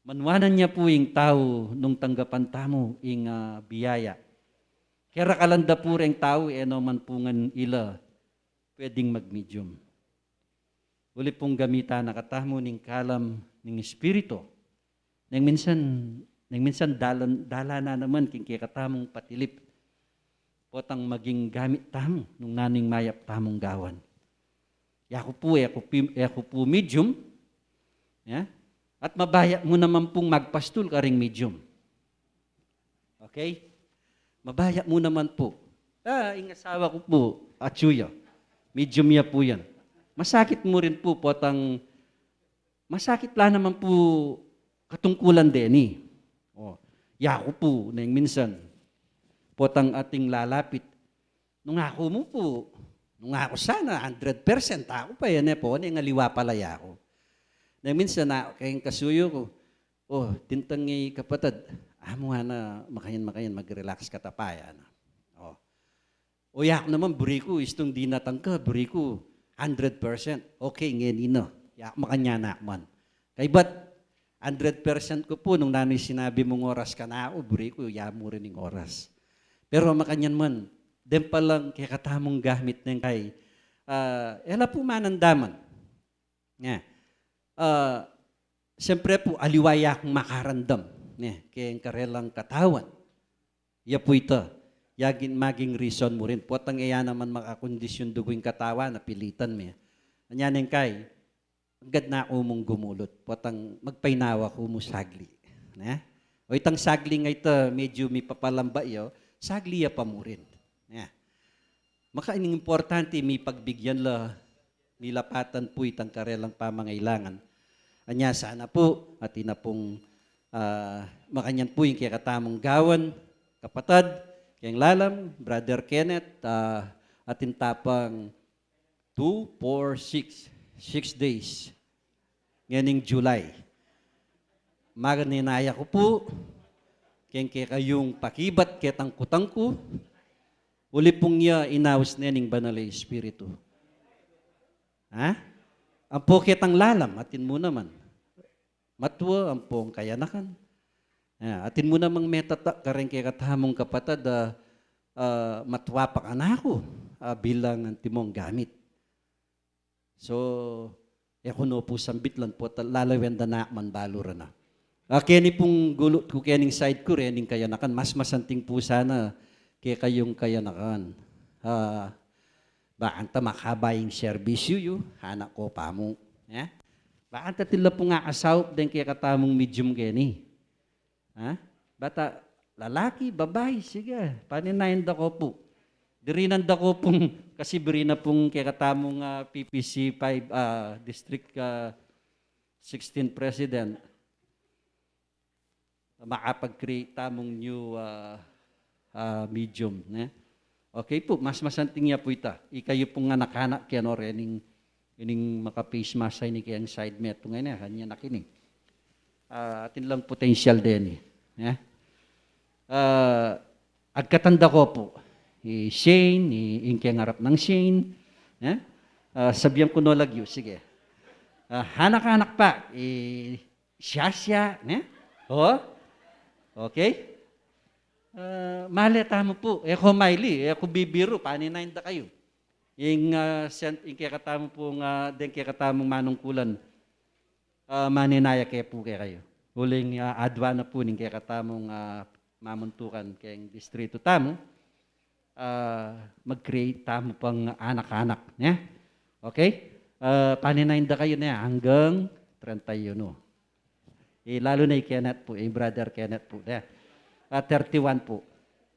Manuanan ya pu ing tau nung tanggapan tamu ing, ah, biyaya. Kerakalan da pu reng tau, e no man pu ngan ila pwedeng magmedium. Uli pung gamitan na katamu ning kalam ning Espiritu. Neng minsan, neng minsan dalan, dalan na naman king kekatamung patilip. Potang maging gamit tamu nung nanu ing mayap tamung gawan. Yaku pu, e ku pi-, e ku pu medium. Ya? At mabaya mu naman pung magpastul karing medium. Okay? Mabaya mu naman pu. Ah, ing asawa ku pu, atsu ya. Medium ya pu yan. Masakit mu rin pu, potang masakit la naman pu katungkulan deni. O, yaku pu, neng minsan. Potang ating lalapit. Nung aku mu pu, nung aku sana, hundred percent, aku pa yan e, po, neng aliwa pala yaku. Neng minsan, na, keng kasuyu ku, o, tintang i kapatad, amu ngana, makayan, makayan, mag-relax ka ta pa, yan. O. O, yaku naman, buri ku, istung dinatang ka, buri ku, hundred percent. Okay, ngeni na. Yaku makanyan na man. Kaybat, hundred percent ku pu, nung nanu ing sinabi mung oras kanaku, buri ku, ya mu rin ing oras. Pero makanyan man, den palang kekatamung gamit neng kai, ah, e la pu manandaman. Nga, ah, siyempre pu, aliwa ya kung makarandam, ne, keng karelang katawan. Ya pu ita, ya gin-, maging reason mu rin. Potang e ya naman makakondisyun dugu ing katawan, napilitan me. Anya neng kai, anggad na ku mung gumulut. Potang magpainawa ku mu sagli. Ne? O itang sagli nga ita, medyo mipapalamba ya, sagli ya pa mu rin. Ne? Maka ining importante, mipagbigyan la, milapatan pu itang karelang pamangailangan. Anya sana pu, atin na pung, ah, makanyan pu ing kekatamung gawan, kapatad, keng lalam, Brother Kenneth, ah, atin ta pang two, four, six, six days. Ngening July. Maganenaya ku pu, keng kekayung pakibat, ketang kutang ku, uli pung ya inaus ne ning Banal a Espiritu. Ha? Ampo ketang lalam, atin mu naman. Matua, ampong kayanakan. Ya, atin mu namang metata kareng kekatamung kapatad, ah, ah, matua pa kanaku, ah, bilang antimong gamit. So, e ku no pu sambit lan pu, ta-, lalawen da na man balu ra na. Ah, keni pung gulut ku, kening side ku, rening kayanakan, mas masanting pu sana kekayung kayanakan. Ah, bang ta makaba ing serbisyu yu, anak ko pa mu. Eh? Bang ta tila pung akasaup deng kekatamung medium keni. Ha? Bata, lalaki, babai, sige. Paninayan da ko pu. Dirinan da ko pung, kasi buri na pung kekatamung, ah, P P C five, ah, District, ah, sixteen President. Makapag-create tamung new, ah, ah, medium, ne? Okay pu, mas masanting ya pu ita. Ikayu pung anak-anak, kaya no, rening, ining maka-face mask ini keng side metung ini, kanya na kini. Ah, atin lang potential deni, ne? Ah, agkatan da ko pu. I Shane, i, ing keng arap nang Shane, ne? Ah, sabian ku no lagyu, sige. Ah, anak-anak pa, i-, siya-siya, ne? O? Okay? Ah, male tamu pu, e ku maili, e ku bibiru, paninayan da kayu. Ing, ah, sent-, ing kekatamu pung, ah, deng kekatamung manungkulan, ah, maninaya ke pu kekayu. Uling, ah, adwa na pu ning kekatamung, ah, mamuntukan keng distritu tamu, ah, mag-create tamu pang anak-anak, ne? Okay? Ah, paninayan da kayu, ne, anggang treinta y uno. Eh, lalu na i Kenneth pu, i Brother Kenneth pu, ne? Ah, thirty-one pu.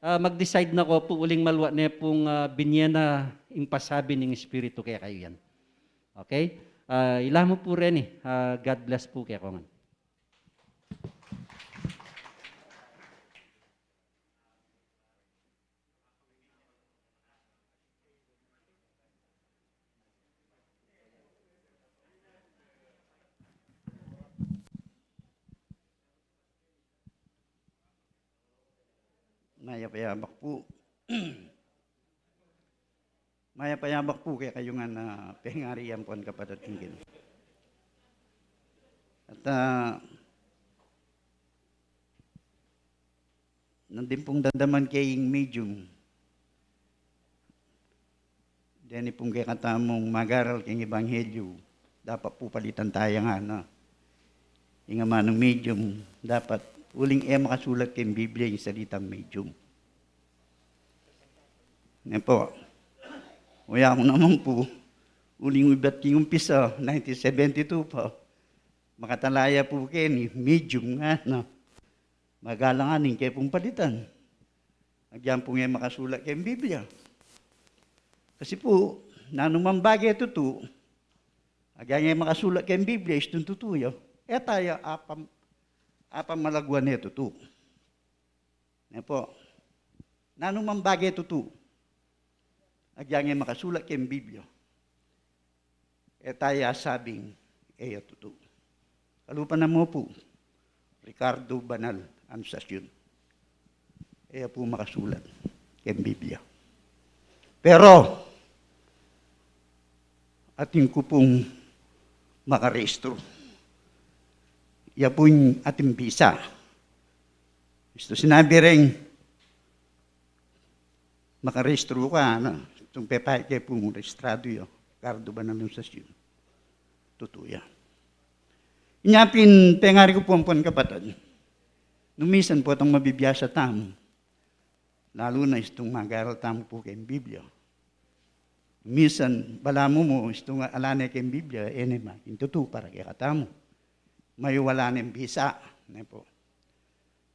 Ah, mag-decide na ko pu, uling malwa ne pung, ah, binye na ing pasabi ning Espiritu kekayu yan. Okay? Ah, ila mu pu reni, ah, God bless pu kekongan. Mayap a yabak pu. Mayap a yabak pu kekayu ngan a pengari, ampon kapatad king Ginu. At, ah, nandin pung damdaman ke ing medium. Deni pung kekatamung mag-aral king ebanghelyu, dapat pu palitan taya ngan, no? Ing amanung medium, dapat uling e makasulat king Biblia ing salitang medium. Ne pu. O ya ku naman pu, uling ibat king umpisa, nineteen seventy-two pa, makatalaya pu keni, medium ngan, no? Magalang aning ke pung palitan. Agyang pung e makasulat keng Biblia. Kasi pu, nanu mang bage tutu, agyang e makasulat keng Biblia, istung tutu ya. E taya apam-, apamalaguan e tutu. Ne pu, nanu mang bage tutu, agyang e makasulat keng Biblia, e taya sabing e ya tutu. Kalupa na mu pu, Ricardo Banal Anunciacion. E ya pu makasulat keng Biblia. Pero, atin ku pung makarehistro. Ya pu ing atin bisa. Istu sinabi reng makarehistro ka, no? Tung pepake pung rehistradu ya, Ricardo Banal Anunciacion. Tutu ya. Inya pin pengari ku pu, ampon kapatad, nung misan pu itang mabibiasa tamu, lalu na istung mag-aral tamu pu keng Biblia. Misan, balamu mu, istung ala ne keng Biblia, e ne maging tutu para kekatamu. Mayuwala neng bisa, ne pu.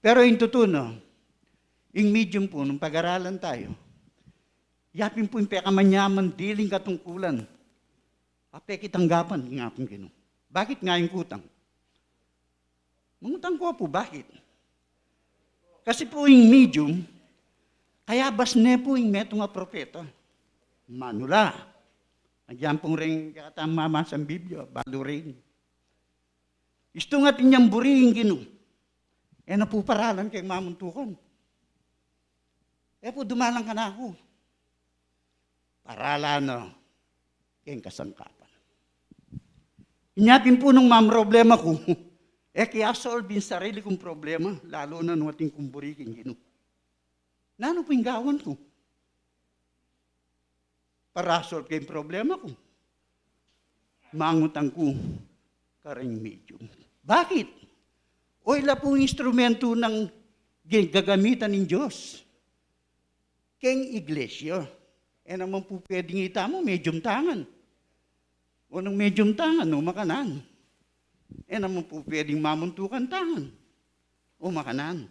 Pero ing tutu, no, ing medium pu, nung pag-aralan tayu, ya pin pu ing pekamanyaman diling katungkulan a pekitanggapan king Apung Ginu. Bakit nga ing kutang? Mangutang ku pu, bakit? Kasi pu ing medium, kayabas ne pu ing metung a propeta. Manula. Agyang pung reng kekatamung mamasang Biblia, balu reng. Istung atin yang buri ing Ginu, e na pu paralan keng mamuntukan. E pu dumalan kanaku. Paralan na keng kasangkapan. Inya pin pu nung mamroblema ku, e ke asolbe ing sarili kung problema, lalu na nung atin kung buri king Ginu. Nanu pu ing gawan ku para solbe ing problema ku? Mangutang ku kareng medium. Bakit? O ila pu ing instrumentu nang gin-, gagamitan ning Dios keng iglesia. E naman pu pwedeng itamu medium tangan. O nung medium tangan, o makanan. E naman pu pwedeng mamuntukan tangan. O makanan.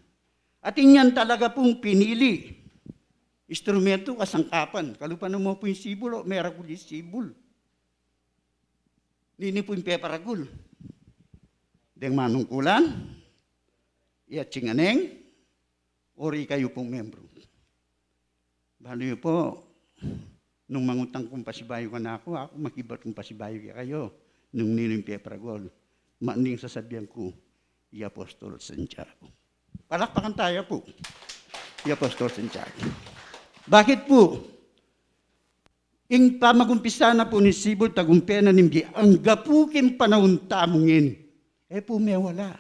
At inya talaga pung pinili. Instrumentu, kasangkapan. Kalupa na mu pu ing sibul, o meragul ing sibul. Nini pu ing peparagul? Deng manungkulan, i atsingan neng, o ikayu pung membru? Balu yu pu, nung mangutang kung pasibayu kanaku, aku makibat kung pasibayu kekayu, nung ninu ing peparagul. Maning sasabian ku, i Apostol Santiago. Palakpakan taya pu i Apostol Santiago. Bakit pu? Ing pamagumpisa na pu ning sibul, tagumpe na ning bie, angga pu king panaun tamu ngeni. E pu mewala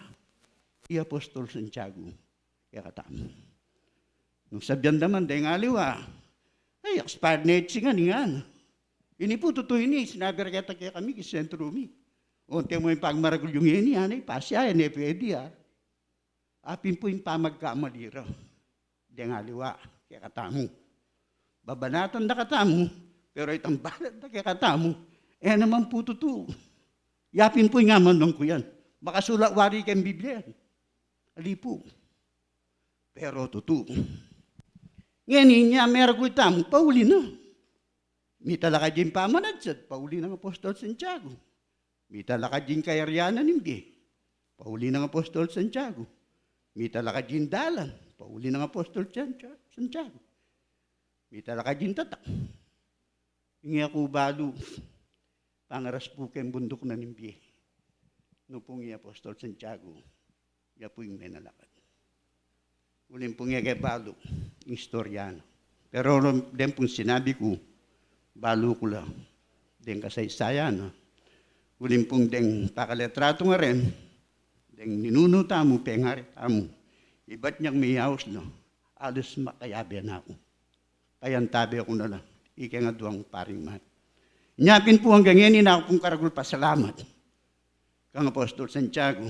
i Apostol Santiago kekatamu. Nung sabyan da man deng aliwa, ay, expired na ing tsingan, ngana. Ini pu tutu ini, sinabi ra keta kekami king sentro mi. Onte mu ing pagmaragul yu ngeni, anay, pasiya, e ne pwede, ah. Apin pu ing pamagkamali ra deng aliwa kekatamu. Babanatan da katamu, pero itang banat da kekatamu, e naman pu tutu. Yapin pu ing amanu ku yan. Makasulat wari keng Biblia yan. Ali pu. Pero tutu. Ngeni, inya meragul tamu, pauli na. Mitalakad ya ing pamanadsad, pauli nang Apostol Santiago. Mitalakad ya ing kayarian ning bie, pauli nang Apostol Santiago. Mitalakad ya ing dalan, pauli nang Apostol Santia-, Santiago. Mitalakad ya ing tatak. Ini aku balu, pangaras pu keng bunduk na ning bie. Nu pu ngan i Apostol Santiago, ya pu ing menalakad. Uling pung e ke balu ing istorya na. Pero deng pung sinabi ku, balu ku la deng kasaysayan na. Uling pung deng pakaletra tu ngaren, deng ninunu tamu, pengari tamu, ibat nyang miyaus na, alus makayabe na ku. Kayantabe ku na la ikeng aduang paring mat. Nya pin pu anggang ngeni, e na ku pung karagul pasalamat kang Apostol Santiago.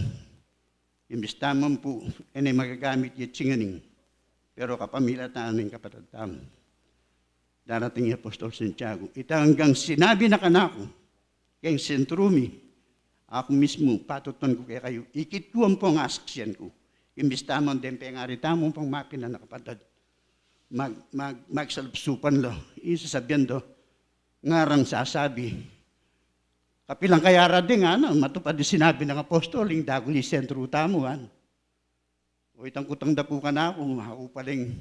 Imbis tamu man pu, e ne magagamit ya tsinganing, pero kapamilatan ning kapatad tamu, darating i Apostol Santiago. Ita anggang sinabi na kanaku keng sentro mi, aku mismu, patutuan ku kekayu, ikit ku ampong asaksian ku. Imbis tamu man deng pengari tamu pang mapilan a kapatad, mag, mag, magsalupsupan la, ing sasabian da, ngarang sasabi, kapilan kaya ra ding, ngana, matupad ing sinabi nang apostol, ing dagul ing sentro tamu, ngana. O itang kutang da pu kanaku, aku pa ling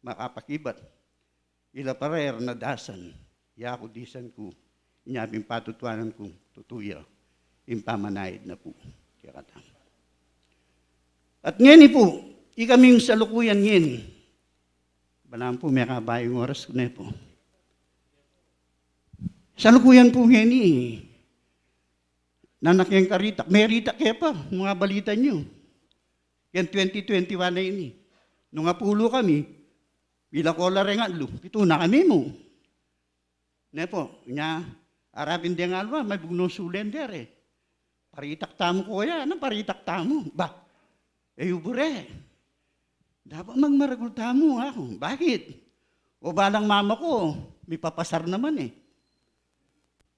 makapakibat. Ila pa reng nadasan, yaku disan ku, inya pin patutuanan ku, tutu ya, ing pamanaid na pu kekatamu. At ngeni pu, ikaming salukuyan ngeni, balamu pu mekabayung oras ku ne pu. Salukuyan pu ngeni, nanak yang karitak, meritak ke pa, mga balita nyu. Yang twenty twenty-one na ini. Nung apulu kami, bila ko la reng atlu, pitu na kami mu. Ne pu, nya, arapin deng alwa, may bugnu sulen dere. Paritak tamu ko ya, nung paritak tamu. Ba, e yu bure. Dapat magmaragul tamu, aku. Bakit? O balang mama ku, mipapasar naman e.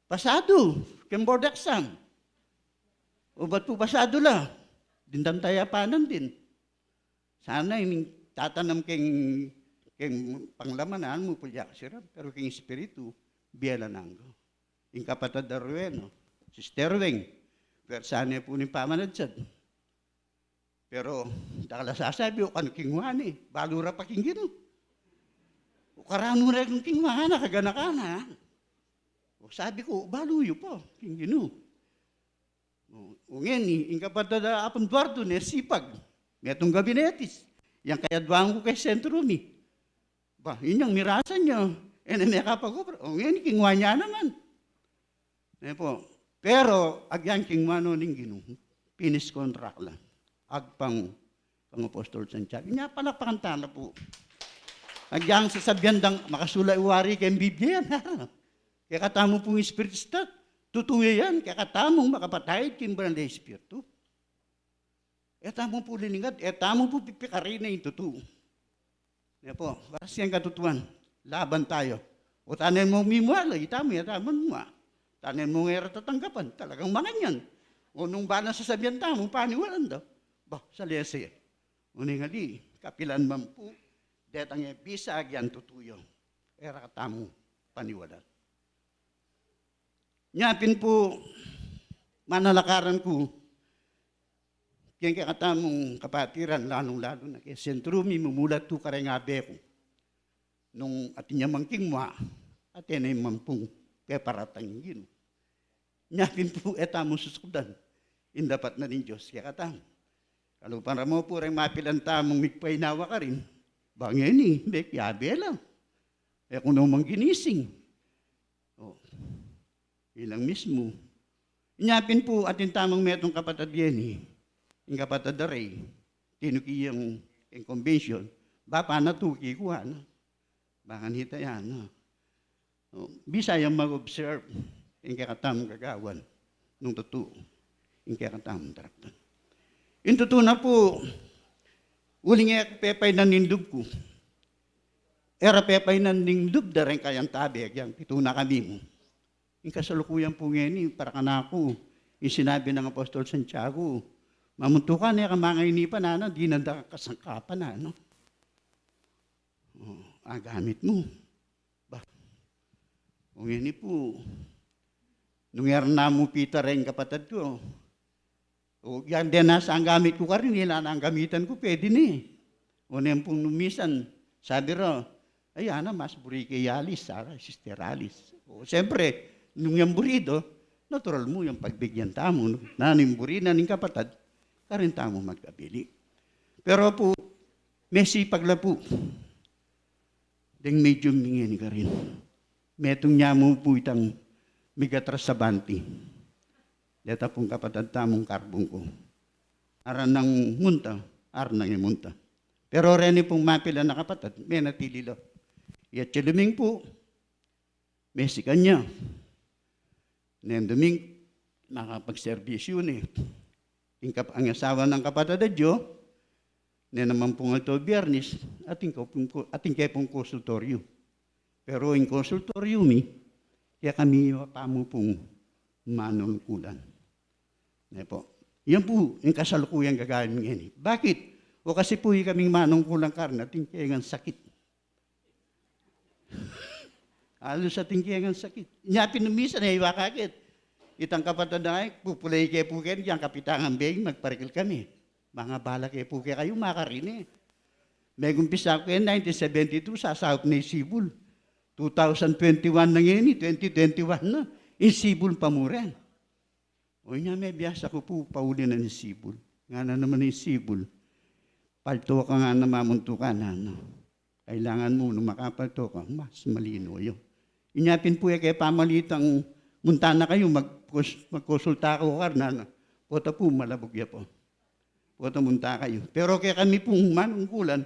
Pasadu, keng board exam. O bat pu pasadu la, dindan taya panan din. Sana ing tatanam keng, keng panglaman, mu pulya kasiran, pero keng espiritu, bie la nanggo. Ing kapatad a Rueno, Sister Weng, pwersa ne pu ning pamanadsad. Pero, dakal a sasabi, o kanu kingwa ne, balu ra pa king Ginu. O karanu ra kanu kingwa, ngana, kaganakan na. O sabi ku, balu yu pa king Ginu. O, o ngeni, ing kapatad a Apung Duardo, ne sipag. Metung gabinetis. Yang kayaduan ku keng sentro mi. Ba, inyang mirasan ya, e ne mekapag-obra. O ngeni, kingwa na naman. Ne pu. Pero, agyang kingwa no ning Ginu, finish contract la. Agpang kang Apostol Santiago. Inya palakpakan tala pu. Agyang sasabian dang makasulat wari keng Biblia yan. Kekatamu pung Espiritu Santo, tutu ya yan, kekatamung makapatayid king Banal a Espiritu. E tamu pu liningad, e tamu pu pipikarine ing tutu. Ne pu, waras yang katutuan, laban tayo. O tanen mu mimua la, itamu ya taman mua. Tanen mu ngera tatanggapan, talagang manganyan. O nung bana sasabian tamu, paniwalan da. Ba, salese. Uling ali, kapilan man pu, detang e bisa agyang tutu ya. E ra katamu paniwalan. Nya pin pu, manalakaran ku, keng kekatamung kapatiran, lalung-lalu na keng sentro mi, mumulat ku kareng abe ku. Nung atin ya mang kingwa, atin ya man pung peparatang ing Ginu. Nya pin pu e tamu susukdan ing dapat na ning Dios kekatamu. Kalupa na mu pu reng mapilan tamung migpainawa karin, ba ngeni, beki abe la. E ku no mang ginising. Ilang mismu. Inya pin pu, atin tamung metung kapatad yeni, ing kapatad da rey, tinuki yang king convention, ba pa na tuki ku, ana. Ba kanita yan, no? O, bisa yang mag-observe ing kekatamung gagawan, nung tutu ing kekatamung daraktan. Ing tutu na pu, uling e pepainan ing lub ku. E ra pepainan ing lub da reng kayantabe, agyang pitu na kami mu. Ing kasalukuyan pu ngeni, para kanaku, ing sinabi nang Apostol Santiago, mamuntukan, e ka mangainipan, ana, dinan da kang kasangkapan, ana. O, agamit mu. Ba, o ngeni pu, nung e ra na mu pita reng kapatad ku, o, yang deng nasa anggamit ku karin, ila na anggamitan ku, pwede ne. O, nung pung nung misan, sabi ra, ay, ana, mas buri ke i Alice, sara, Sister Alice. O, siyempre, nung yang buri do, natural mu yang pagbigyan tamu, no? Nanu ing buri na ning kapatad, karin tamu magkabili. Pero pu, mesipag la pu. Deng medium mi ngeni karin. Metung nya mu pu itang migatras sa banti. Deta pung kapatad tamung karbung ku. Ara nang munta, ara nang e munta. Pero reni pung mapilan a kapatad, menatili la. Iya tsiluming pu, mesikan ya. Neng Duming, makapagserbisyu ne. Ing kap-, ang asawa nang kapatad a Joe, ne naman pung alto Biyernes, atin ke pung, atin ke pung konsultoryu. Pero ing konsultoryu mi, kaya kami wa pa mu pung manungkulan. Ne po. Yan pu, ing kasalukuyang gagawan mi ngeni. Bakit? O kasi pu, ikaming manungkulan karin, atin ke ngan sakit. Alus atin ke ngan sakit. Nya pin nung misan, e, iwa kakit. Itang kapatad na, e, pupulay ke pu keni, yang kapitangan beng, magparikil kami. Mangabala ke pu kekayu, makarine. Megumpisa ku keni nineteen seventy-two, sasaup ne ing sibul. Two thousand twenty-one na ngeni, twenty twenty-one na. Ing sibul pa mu rin. O, inya mebiasa ku pu, pauli na ning sibul. Ngana naman ning sibul, palto ka ngana, mamuntukan, ana. Kailangan mu, nung makapalto ka, mas malino yu. Inya pin pu, e ke pamalitang munta na kayu, mag-, magkonsulta kayu karin, ana. Pota pu, malabug ya pu. Pota munta kayu. Pero kekami pung manungkulan,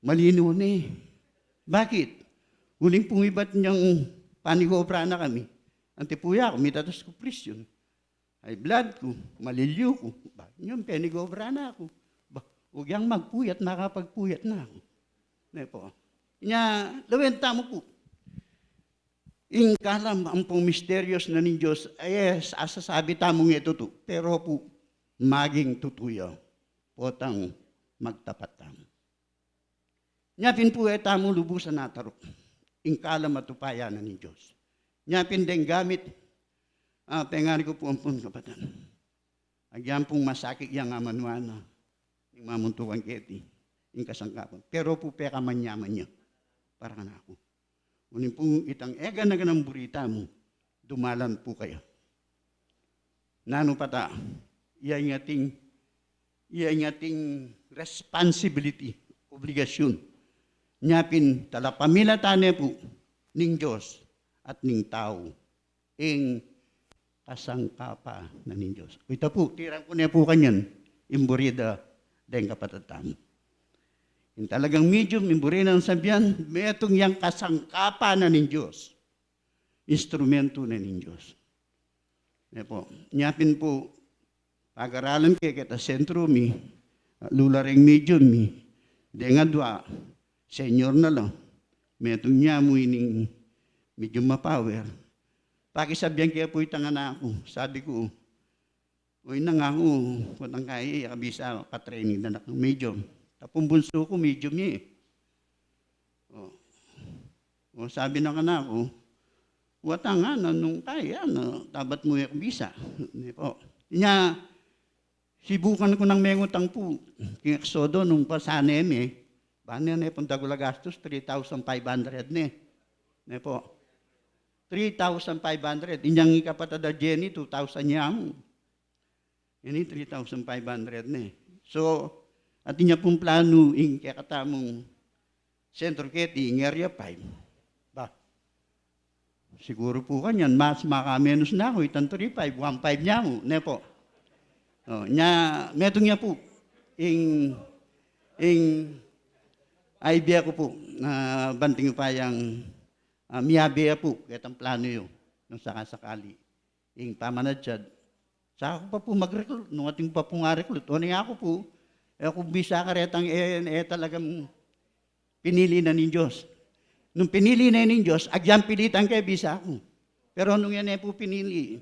malino ne. Bakit? Uling pung ibat nyang panigobra na kami. Anti pu ya ku, mitatas ku presyon. High blood ku, malilyu ku. Ba, nyang penigobra na ku. Ba, ugyang magpuyat, makapagpuyat na ku. Ne po. Nya, lawen tamu pu. Ing kalam ampong misteryos na ning Dios, e, asasabi tamung e tutu. Pero pu, maging tutu ya. Potang magtapat tamu. Nya pin pu, e tamu lubusan ataruk ing kalam a tupayan na ning Dios. Nya pin deng gamit, a, pengari ku pu ampon kapatad. Agyang pung masakit yang amanuan na ning mamuntukan keti, ing kasangkapan. Pero pu, pekamanyaman ya para kanaku. Uling pung itang e gana-ganang buri tamu, dumalan pu kaya. Nanu pa ta, iya ing ating, iya ing ating responsibility, obligasyun. Nya pin talapamilatan ne pu ning Dios at ning tau ing kasangkapan na ning Dios. O ita pu, tiran ku ne pu kanyan, ing buri da deng kapatad tamu. Ing talagang medium, ing buri nang sabian, metung yang kasangkapan na ning Dios. Instrumento na ning Dios. Ne po, nya pin pu, pagaralan ke keta sentro mi, lula reng medium mi, deng adua, senior na la, metung ya mu ining medium a power. Pakisabian ke pu itang anak ku, sabi ku, "Uy, nang aku, potang kaya, e ka bisa, pa-training na na kang medium." Tapung bunsu ku, medium ya e. O. O, sabi nang anak ku, "Potang ngana, nung kaya na, tabat mu e ka bisa." Ne po. Nya, sibukan ku nang mengutang pu king Exodo nung pasane mi, bane ne pung dagul a gastus, three thousand five hundred ne. Ne po. Three thousand five hundred. Inyang ikapatad a Jenny, two thousand ya mu. Ini three thousand five hundred ne. So, atin ya pung planu ing kekatamung sentro keti ing Area five. Ba. Siguru pu kanyan, mas makamenus na ku, itang three five, one five nya mu, ne pu. O, nya, metung ya pu, ing, ing idea ku pu, na banting pa yang, ah, miyabe ya pu, ketang plano yu, nung sakasakali. Ing pamanadyad, sa ku pa pu mag-recruit, nung atin pa pu nga recruit, o, ne aku pu, e ku bisa karetang, e, e talagang pinili na ning Dios. Nung pinili na ning Dios, agyang pilitan ke bisa ku. Pero nung yan e pu pinili,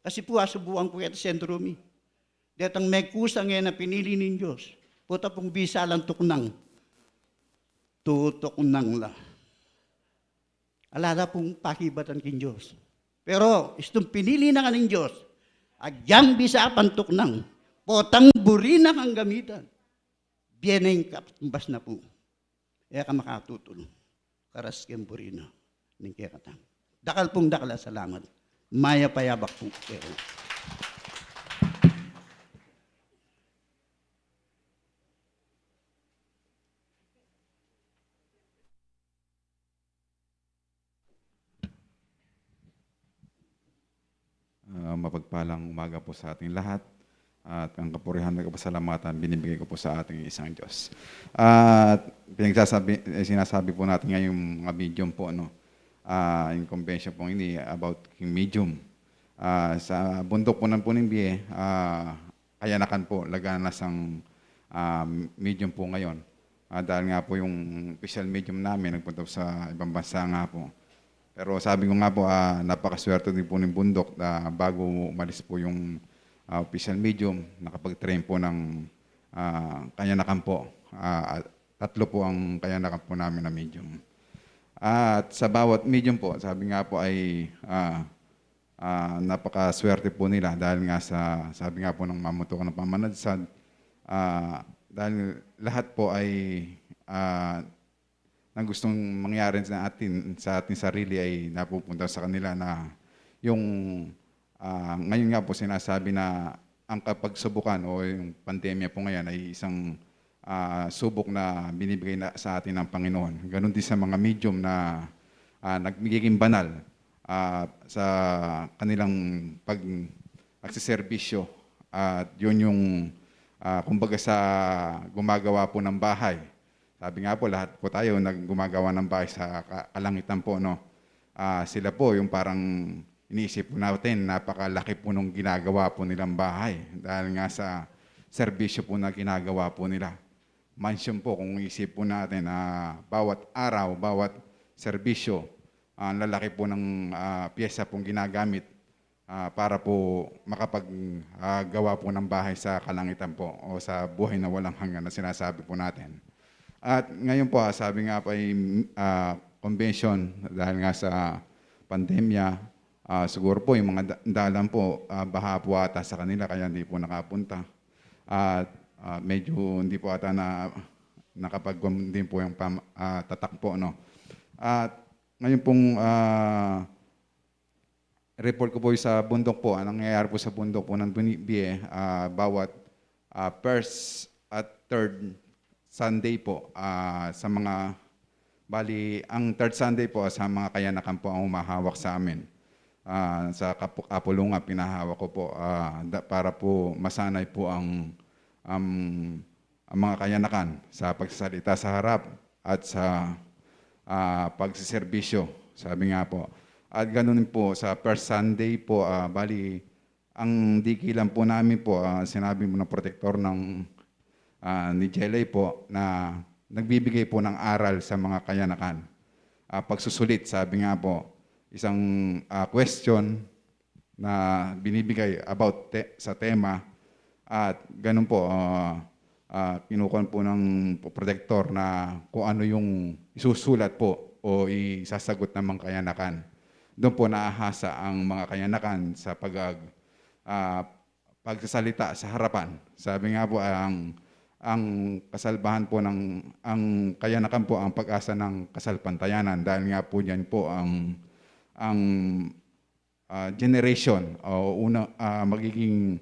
kasi pu asubuan ku keta sentro mi. Detang megkusang e na pinili ning Dios, pota pung bisa lang tuknang. Tutuknang la. Ala la pung pakibatan king Dios. Pero istung pinili na ka ning Dios, agyang bisa pang tuknang, potang buri na kang gamitan. Bie na ing katumbas na pu. E ka makatutul. Karas keng buri na ning kekatang. Dakal pung dakal a salamat. Mayap a yabak pu. Ah, mapagpalang umaga po sa ating lahat. At ang kapurihan at kapasalamatan binibigay ko po sa ating isang Diyos. At pinagsasabi, eh, sinasabi po natin ngayong mga medium po, no? Ah, yung convention po ini about yung medium. Ah, sa bundok po ng Punimbie, ah, kayanakan po, lagana sang, ah, medium po ngayon. Ah, dahil nga po yung official medium namin, nagpunta po sa ibang bansa nga po. Pero sabi ko nga po, ah, napakaswerte din po ng bundok na bago umalis po yung, ah, official medium, nakapag-train po ng, ah, kayanakan po. Ah, tatlo po ang kayanakan po namin na medium. At sa bawat medium po, sabi nga po ay, ah, ah, napakaswerte po nila dahil nga sa, sabi nga po ng mamutukan ng pamanadsad, ah, dahil lahat po ay, ah, na gustong mangyari sa atin, sa ating sarili ay napupunta sa kanila na yung, ah, ngayon nga po sinasabi na ang kapagsubukan o yung pandemya po ngayon ay isang, ah, subok na binibigay na sa atin ng Panginoon. Ganun din sa mga medium na, ah, nagmigiging banal, ah, sa kanilang pag-, pagsiserbisyo. At yun yung, ah, kumbaga sa gumagawa po ng bahay. Sabi nga po, lahat po tayo nag-, gumagawa ng bahay sa ka-, kalangitan po, no? Ah, sila po yung parang iniisip po natin, napakalaki po nung ginagawa po nilang bahay. Dahil nga sa serbisyo po na ginagawa po nila. Mansion po, kung isip po natin, ah, bawat araw, bawat serbisyo, ah, ang lalaki po ng, ah, pyesa pong ginagamit, ah, para po makapag, ah, gawa po ng bahay sa kalangitan po o sa buhay na walang hanggan na sinasabi po natin. At ngayon po, ah, sabi nga po ay, ah, convention dahil nga sa pandemya, ah, siguro po yung mga da-, dalan po, ah, baha po ata sa kanila kaya hindi po nakapunta. At, ah, medyo hindi po ata na nakapag din po yung pam-, ah, tatak po, no? At ngayon pong, ah, report ko po sa bundok po, ang nangyayari po sa bundok po ng Bini-, Bie, ah, bawat, ah, first at third Sunday po, ah, sa mga, bali, ang third Sunday po sa mga kayanakan po ang humahawak sa amin. Ah, sa kapu-, kapulungan, pinahawak ko po, ah, da-, para po masanay po ang, ang, ang mga kayanakan sa pagsasalita sa harap at sa, ah, pagsiserbisyo, sabi nga po. At ganun po, sa first Sunday po, ah, bali, ang dikilan po namin po, ah, sinabi mo ng protektor ng, ah, ni Jelay po na nagbibigay po ng aral sa mga kayanakan. Ah, pagsusulit, sabi nga po, isang, ah, question na binibigay about te-, sa tema at ganun po, ah, ah, kinukuha po ng protektor na kung ano yung isusulat po o isasagot ng mga kayanakan. Doon po naahasa ang mga kayanakan sa pag-, ah, pagsasalita sa harapan. Sabi nga po, ang, ang kasalbahan po ng, ang kayanakan po ang pag-asa ng kasalpantayanan dahil nga po diyan po ang, ang, ah, generation o una, ah, magiging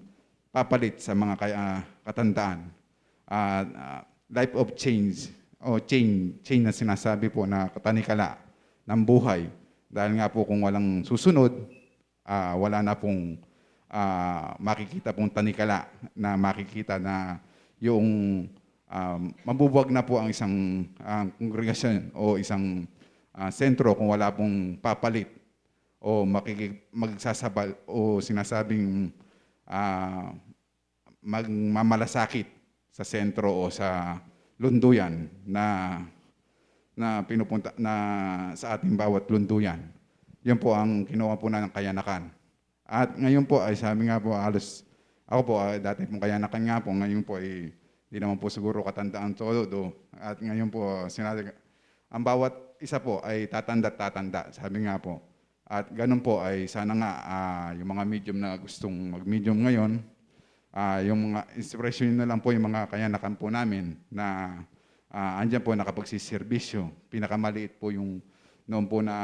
papalit sa mga kaya-, ah, katandaan. Ah, ah, life of change o change, change na sinasabi po na katanikala ng buhay. Dahil nga po kung walang susunod, ah, wala na pong, ah, makikita pong tanikala na makikita na yung, ah, mabubuwag na po ang isang, ah, kongregasyon o isang, ah, sentro kung wala pong papalit o makiki-, magsasabal o sinasabing, ah, magmamalasakit sa sentro o sa lunduyan na, na pinupunta na sa ating bawat lunduyan. Yun po ang kinuha po ng kayanakan. At ngayon po ay sabi nga po, halos ako po, ah, dati pong kayanakan nga po, ngayon po ay di naman po siguro katandaan todo. At ngayon po, sinabi, ang bawat isa po ay tatanda at tatanda, sabi nga po. At ganun po ay sana nga, ah, yung mga medium na gustong mag-medium ngayon, ah, yung mga inspirasyon na lang po yung mga kayanakan po namin na, ah, andyan po nakapagsiservisyo. Pinakamaliit po yung noon po na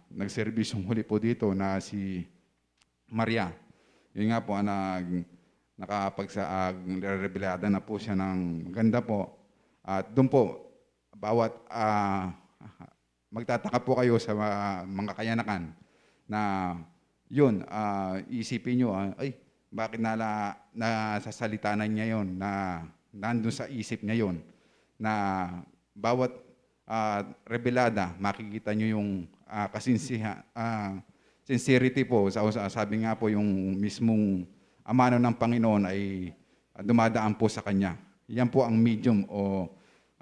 nagserbisyong huli po dito na si Maria. Yun nga po, ah, nag-, nakapagsa-, ah, rerebelada na po siya ng maganda po. At doon po, bawat, ah, magtataka po kayo sa mga, mga kayanakan na yun, ah, isipin nyo, ah, "Ay, bakit nala-, nasasalita na niya yun, na nandun sa isip niya yun?" Na bawat, ah, rebelada, makikita nyo yung, ah, kasinsiha-, ah, sincerity po. Sa, sa, sabi nga po, yung mismong amano ng Panginoon ay dumadaan po sa kanya. Yan po ang medium o,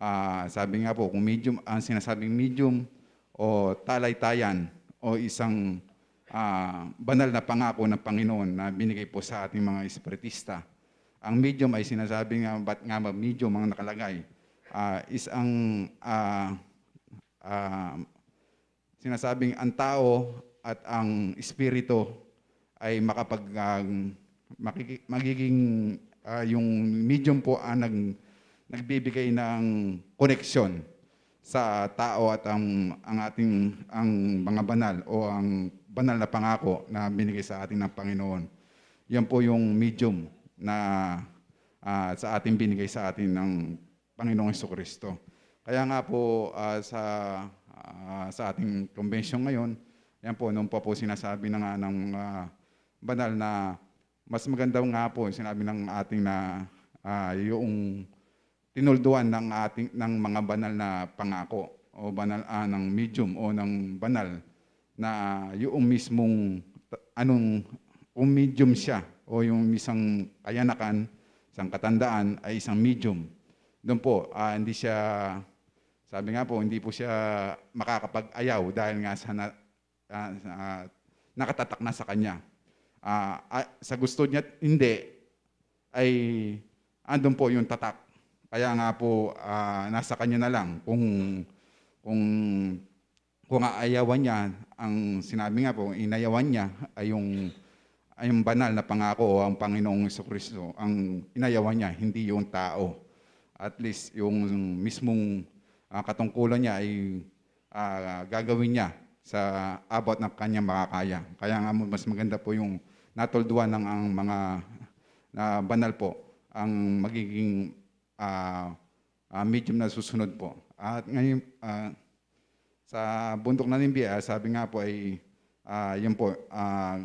ah, sabi nga po, kung medium, ang sinasabing medium o talaytayan o isang, ah, banal na pangako ng Panginoon na binigay po sa ating mga espiritista. Ang medium ay sinasabi nga, ba't nga ba medium ang nakalagay? Ah, is ang, ah, ah, sinasabing ang tao at ang espiritu ay makapag-, ah, makiki-, magiging, ah, yung medium po ang nag-, nagbibigay ng koneksyon sa tao at ang, ang ating, ang mga banal o ang banal na pangako na binigay sa atin ng Panginoon. Yan po yung medium na, ah, sa ating binigay sa atin ng Panginoong Jesucristo. Kaya nga po, ah, sa, ah, sa ating convention ngayon, yan po, nung pa po sinasabi na nga ng, ah, banal na mas maganda nga po, sinabi ng ating na, ah, yung tinulduan ng ating, ng mga banal na pangako o banal, ah, ng medium o ng banal na yung mismong ta-, anong, kung medium siya o yung isang kayanakan, isang katandaan ay isang medium. Doon po, ah, hindi siya, sabi nga po, hindi po siya makakapag-ayaw dahil nga sa na-, ah, ah, nakatatak na sa kanya. Ah, ah, sa gusto niya, hindi, ay andun po yung tatak. Kaya nga po, ah, nasa kanya na lang kung, kung, kung aayawan niya, ang sinabi nga po, inayawan niya ay yung, ay yung banal na pangako o ang Panginoong Jesucristo, ang inayawan niya, hindi yung tao. At least, yung mismong, ah, katungkulan niya ay, ah, gagawin niya sa abot ng kanyang makakaya. Kaya nga mas maganda po yung natulduan ng ang mga na banal po ang magiging, ah, ah, medium na susunod po. At ngayon, ah, sa bundok na nimbi, ah, sabi nga po ay, ah, yun po, ah,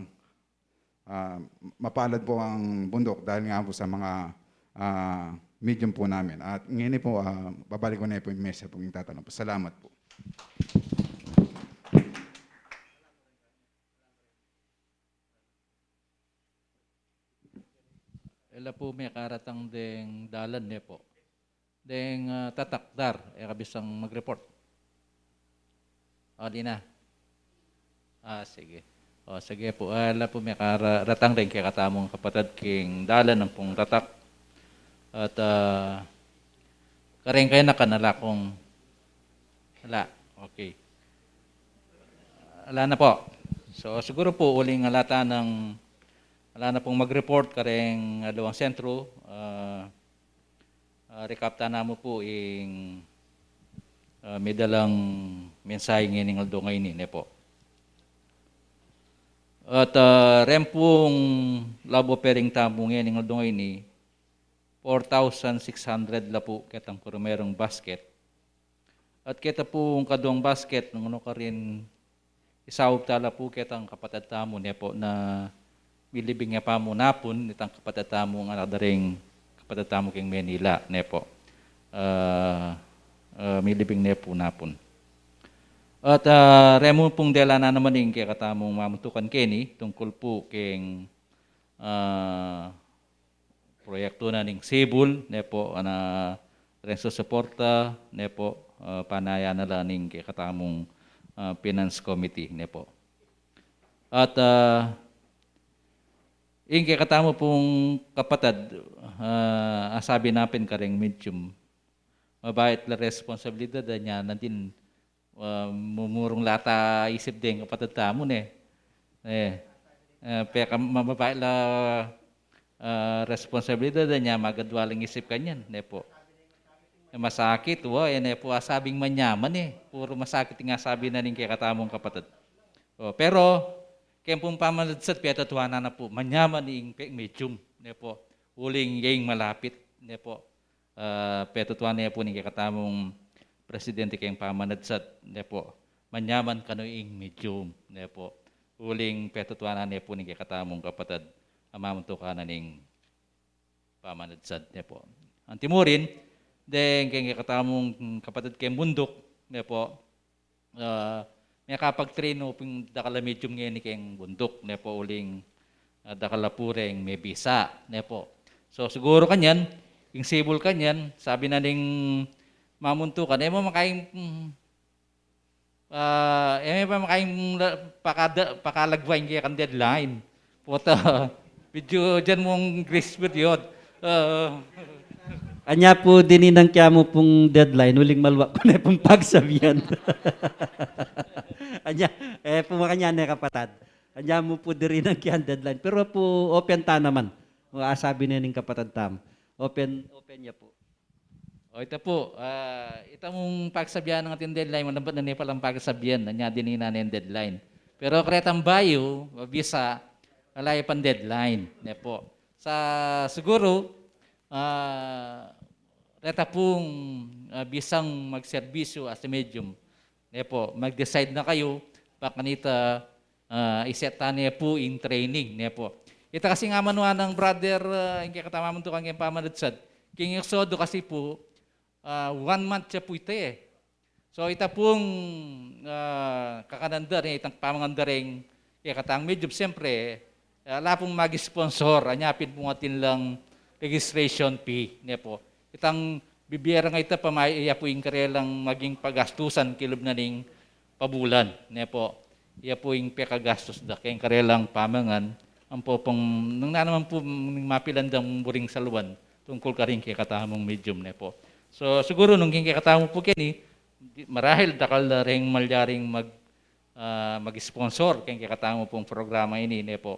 ah, mapalad po ang bundok dahil nga po sa mga, ah, medium po namin. At ngayon po, ah, babalik ko na po yung mesa po yung tatanong po. Salamat po. Ela po mekaratang deng dalan ne po. Deng, ah, tatak, dar, e ka bisang mag-report? O, di na. Ah, sige. O, sige po. Ah, ela po mekaratang deng kekatamung kapatad king dalan nang pung tatak. At, ah, kareng kayanakan ala kung, ala. Okay. Ala na po. So, siguro po, uling ala tanang, ala na pong mag-report kareng, ah, aduang sentro, ah, ah, recap ta namu po ing, ah, midalang mensahe ngening aldo ngeni, ne po. At, ah, reng pung love offering tamu ngening aldo ngeni, four thousand six hundred la po ketang primerong basket. At keta pung kaduang basket, nung ano karin, Isaup ta la pu ketang kapatad tamu, ne po, na milibing ya pa mu napun itang kapatad tamu, anak da ring kapatad tamu keng Manila, ne po. Ah, ah, milibing ne pu napun. At, ah, remu pung delanan naman ing kekatamung mamuntukan keni tungkul pu keng, ah, proyektu na ning Sibul, ne po, ana, reng susuporta, ne po, ah, panayan na la ning kekatamung, ah, Finance Committee, ne po. At, ah, ing kekatamu pung kapatad, ah, asabi na pin kareng medium, mabait la responsibilidad da nya, na din, ah, mumurung la ta isip deng kapatad tamu, ne. Eh, eh, peka, ma-, mabait la, ah, responsibilidad da nya, magadwa lang isip kanyan, ne po. Eh, masakit, wa, eh, ne po, asabing manyaman, eh. Puru masakit ing asabi na ning kekatamung kapatad. O, pero, keng pung pamanadsat, petutuanan na pu, manyaman ing pe-, medium, ne po. Uling ing malapit, ne po. Ah, petutuanan ne pu ning kekatamung presidente keng pamanadsat, ne po. Manyaman kanu ing medium, ne po. Uling petutuanan ne pu ning kekatamung kapatad a mamuntukan na ning pamanadsat, ne po. Antimurin, deng keng kekatamung kapatad keng bunduk, ne po. Ah, mekapag-train no pin dakal a medium ngeni keng bunduk, ne po, uling, ah, dakal a pu reng mebisa, ne po. So, siguru kanyan, ing Sibul kanyan, sabi na ning mamuntukan, e mu makaing, mm, ah, e mu pa makaing la-, pakada-, pakalagwa ing kekang deadline. Pota, video dyan mung grace period. Ah. Anya pu, dinan ke mu pung deadline, uling malwa ku ne pung pagsabian. Anya, e pu makanyan ne, kapatad. Anya mu pu dinan ke deadline. Pero pu, open ta naman. O, asabi ne ning kapatad tam. Open, open ya pu. O, ita pu, ah, ita mung pagsabian ning atin deadline, manambat na ne palang pagsabian, anya dinan ne ing deadline. Pero karetang bayu, mabisa, ala ya pang deadline, ne po. Sa siguru, ah, reta pung, ah, bisang magserbisyu as a medium, ne po, mag-decide na kayu, pa kanita, ah, i-set ta ne pu ing training, ne po. Ita kasi ing amanuan nang brother, ah, ing kekatamu mamuntukan keng pamanadsat, king Exodo kasi pu, ah, one month ya pu ita, e. So, ita pung, ah, kakanan da reng, itang pamangan da reng kekatang medium, siyempre, ah, ala pung mag-sponsor, anya pin pung atin lang registration fee, ne po. Itang bibie ra ngeni ita pamaya pu ing karelang maging pagastusan kilub na ning pabulan, ne po. Iya pu ing pekagastus da keng karelang pamangan, ampo pung nung nanu man pu ning mapilan dang buring saluan tungkul karing kekatamung medium, ne po. So, siguru nung keng kekatamu pu keni, di-, marahil dakal da reng malyaring mag-, ah, mag-sponsor keng kekatamu pung programa ini, ne po.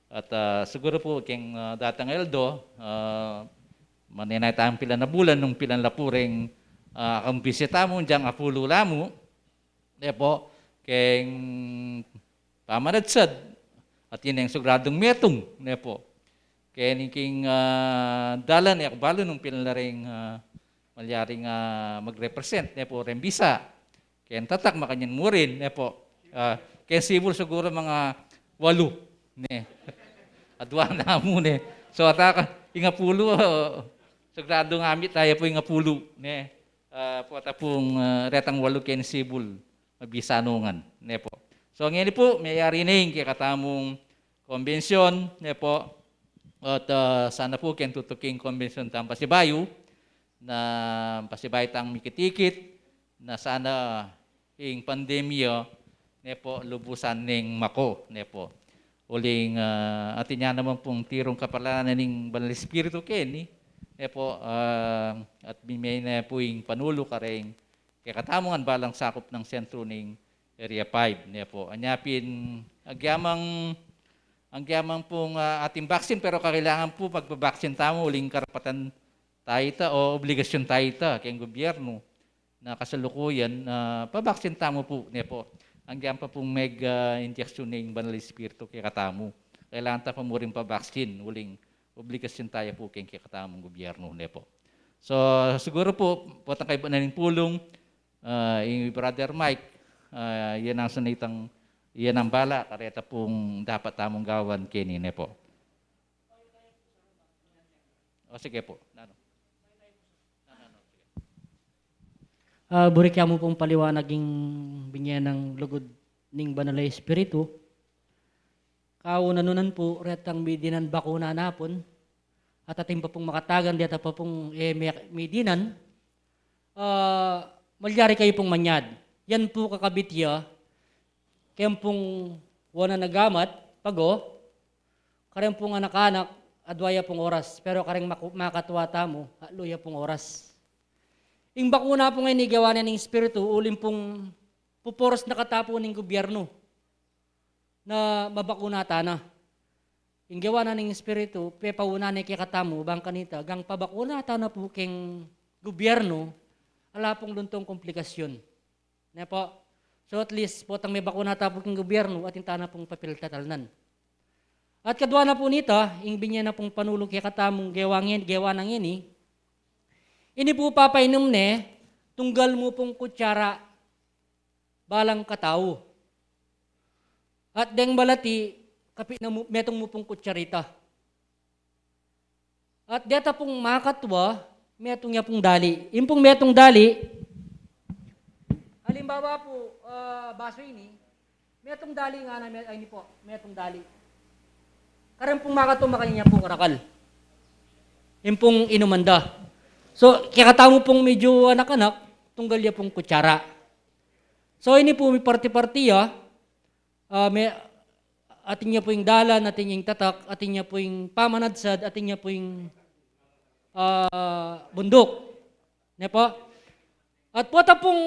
At, ah, siguru pu keng, ah, datang Eldo, ah, manenaya tang pilan a bulan nung pilan la pu reng, ah, kang bisita mu, dyang apulu la mu, ne po, keng pamanadsat, atin neng sugradung metung, ne po. Keng, keng, ah, dalan, e ku balu nung pilan la reng, ah, malyaring, ah, mag-represent, ne po, reng bisa. Keng tatak, makanyan mu rin, ne po. Ah, keng Sibul siguru mga walu, ne. Adua na mu, ne. So, ata ka, ing apulu, ah, sugradung amit taya pu ing apulu, ne. Ah, pota pung, ah, retang walu keng Sibul, mabisa ngan, ne po. So, ngeni pu, meyari ne ing kekatamung kombensyon, ne po. At, ah, sana pu keng tutuking kombensyon tang pasibayu, na pasibayu tang mikit-ikit, na sana ing pandemya, ne po, lubusan neng mako, ne po. Uling, ah, atin ya naman pung tirung kapalanan ning Banal Espiritu keni, ne po, ah, at mimie ne pu ing panulu kareng kekatamung balang sakup nang sentru ning Area five, ne po. Anya pin, agyamang, agyamang pung, ah, atin vaccine, pero kakailangan pu magba-vaccine tamu, uling karapatan ta ita o obligasyon ta ita keng gobyernu na kasalukuyan, ah, pa-vaccine tamu pu, ne po. Agyang pa pung meg, ah, injection ning Banal Espiritu kekatamu, kailangan ta pa mu ring pa-vaccine, uling obligasyon taya pu keng kekatamung gobyernu, ne po. So, siguru pu, potang kaibat na ning pulung, ah, ing Brother Mike, ah, yan ang sanitang, Iya nang bala, kareta pung dapat tamung gawan keni, ne po. O, sige po. Nanu? Ah, buri ke mu pung paliwanag ing binye nang lugud ning Banal a Espiritu. Kauna nunan pu, retang midinan bakuna na pun. At atin pa pung makatagan, deta pa pung, eh, mi-, midinan. Ah, malyari kayu pung manyad. Yan pu kakabit ya, keng pung wanan a gamat, pago, kareng pung anak-anak, adwa ya pung oras. Pero kareng maku-, makatwa tamu, atlu ya pung oras. Ing bakuna pu ngeni gewa na ning Espiritu, uling pung puporos na katamu ning gubyernu na mabakuna tana. Ing gewa na ning Espiritu, pepauna ne kekatamu, bang kanita, gang pabakuna tana pu keng gubyernu, ala pung luntong komplikasyon. Ne po? So at least, potang mebakuna ta pu keng gubyernu, atin tana pung papiltatalnan. At kadwa na pu nita, ing binye na pung panulu kekatamung gewa ngen-, gewa na ngeni, ini pu papainum ne, tunggal mu pung kutsara, balang katau. At deng balati, kapi na mu, metung mu pung kutsarita. At deta pung makatwa, metung ya pung dali. Ing pung metung dali, alimbawa pu, ah, basu ini, metung dali ngana, me-, ay, ini po, metung dali. Kareng pung makatwa, makanyan ya pung karakal. Ing pung inuman da. So, kekatamu pung medyu anak-anak, tunggal ya pung kutsara. So, ini pu mi parti-parti ya, ah, me-, atin ya pu ing dalan, atin ya ing tatak, atin ya pu ing pamanadsad, atin ya pu ing, ah, bunduk. Ne po? At pota pung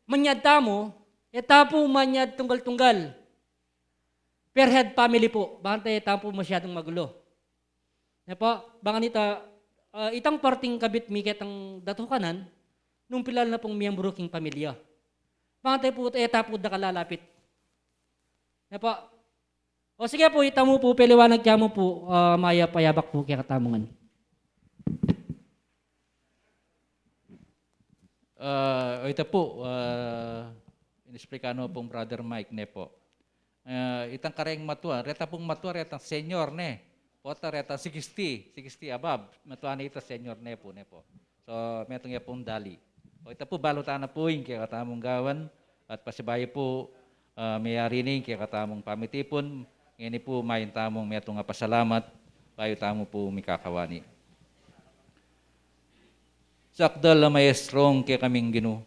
manyad tamu, e ta pu manyad tunggal-tunggal. Per head family pu, bang ta e ta pu masyadung magulo. Ne po, bang kanita, ah, itang parting kabit mi ketang datukanan, nung pilan na pung miyembru king pamilya. Bang ta pu, e ta pu da kalalapit. Ne po. O sige pu, ita mu pu, peliwanag kya mu pu, ah, mayap a yabak pu kekatamu ngan. Ah, o ita pu, ah, inisplika no pung Brother Mike ne po. Ah, itang kareng matua, reta pung matua, retang senior ne. Pota retang sixty, sixty above. Matua ne ita senior ne pu, ne po. So, metung ya pung dali. O ita pu, balu tana pu ing kekatamung gawan, at pasibayu pu, ah, meyari ne ing kekatamung pamitipun, ngeni pu mayun tamung metung a pasalamat, bayu tamu pu mikakawani. Sakdal a maestrong kekaming Ginu.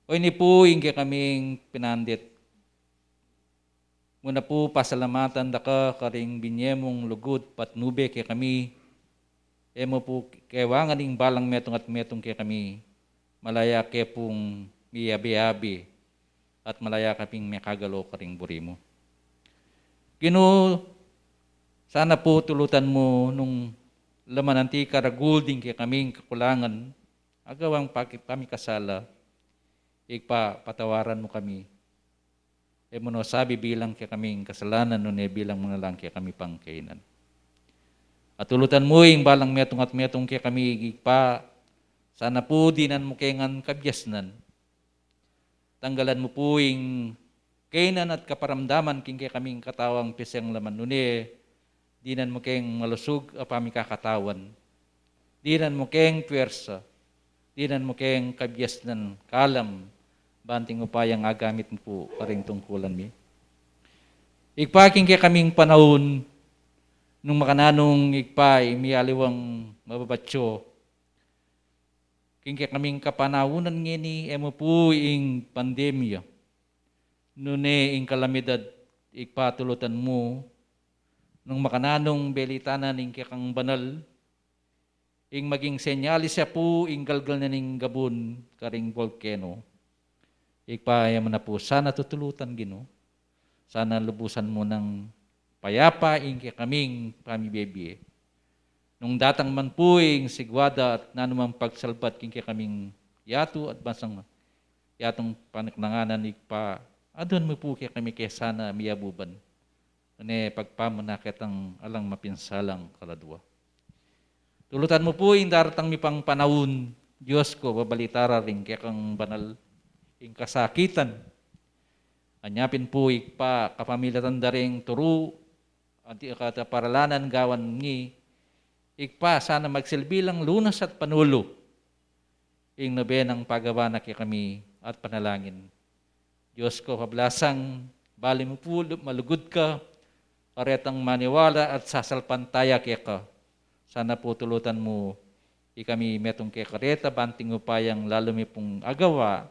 O ini pu ing kekaming pinandit. Mu na pu pasalamatan da ka karing binye mung lugud patnube kekami. E mu pu kewangan ing balang metung at metung kekami. Malaya ke pung miyabe-abe at malaya kaming mekagalo karing buri mu. Ginu, sana pu tulutan mu nung laman anti karagul ding kekaming kakulangan, agawang paki-, pamikasala, Ibpa, patawaran mu kami. E mu no sabi bilang kekaming kasalanan, nune bilang mu na lang kekami pang kainan. At tulutan mu ing balang metung at metung kekami, Ibpa, sana pu dinan mu ke ngan kabiasnan. Tanggalan mu pu ing kainan at kaparamdaman king kekaming katawang piseng laman, nune dinan mu keng malusug a pamikakatawan. Dinan mu keng puwersa. Dinan mu keng kabiasnan, kalam, banting upayang agamit mu pu karing tungkulan mi. Ibpa, king kekaming panaun, nung makananung Ibpa, ing mialiwang mababatyo, king kekaming kapanaunan ngeni, e mu pu ing pandemya, nune ing kalamidad, Ibpa, tulutan mu, nung makananung belitanan ing kekang banal, ing maging senyalis ya pu ing galgal na ning gabun karing volkeno. Ibpa, e mu na pu sana tutulutan, Ginu. Sana lubusan mu nang payapa ing kekaming pamibie-bie. Nung datang man pu ing sigwada at nanumang pagsalbat king kekaming yatu at bansang yatung paneknanganan, Ibpa, aduan mu pu kekami ke sana miyabuban. Nune pagpamuna ketang alang mapinsalang kaladua. Tulutan mu pu ing daratang mi pang panaun, Dios ku, babalita ra ring kekang banal ing kasakitan, Anya pin pu, Ibpa, kapamilatan da ring turu at ikaparalanan gawan mi, Ibpa, sana magsilbi lang lunas at panulu ing nobenang pagawa na kekami at panalangin. Dios ko pablasang, bali mu pu lu-, malugud ka karetang maniwala at sasalpantaya keka. Sana pu tulutan mu ikami metung keka reta, banting upayang lalu mi pung agawa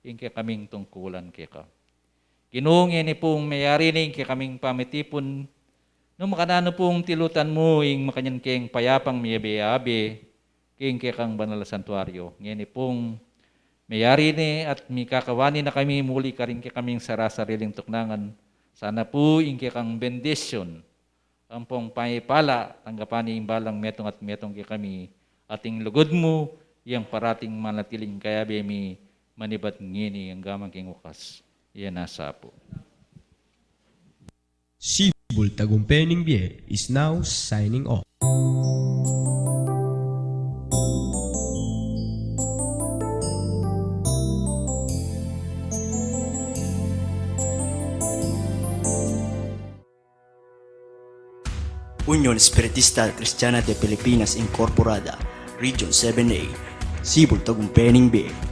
ing kekaming tungkulan keka. Ginu, ngeni pung meyari ne ing kekaming pamitipun, nung makananu pung tilutan mu ing makanyan keng payapang miyabe-abe king kekang banal a santuario. Ngeni pung meyari ne at mikakawani na kami muli karing kekaming sarasariling tuknangan, sana pu ing kekang bendisyun ampong pamipala, tanggapan ne ing balang metung at metung kekami, at ing lugud mu yang parating manatiling kayabe mi manibat ngeni angga man king wakas. Iya na sa pu. Sibul Tagumpe ning Bie is now signing off. Union Espiritista Cristiana de Pilipinas Incorporada, Region seven A, Sibul Tagumpe ning Bie.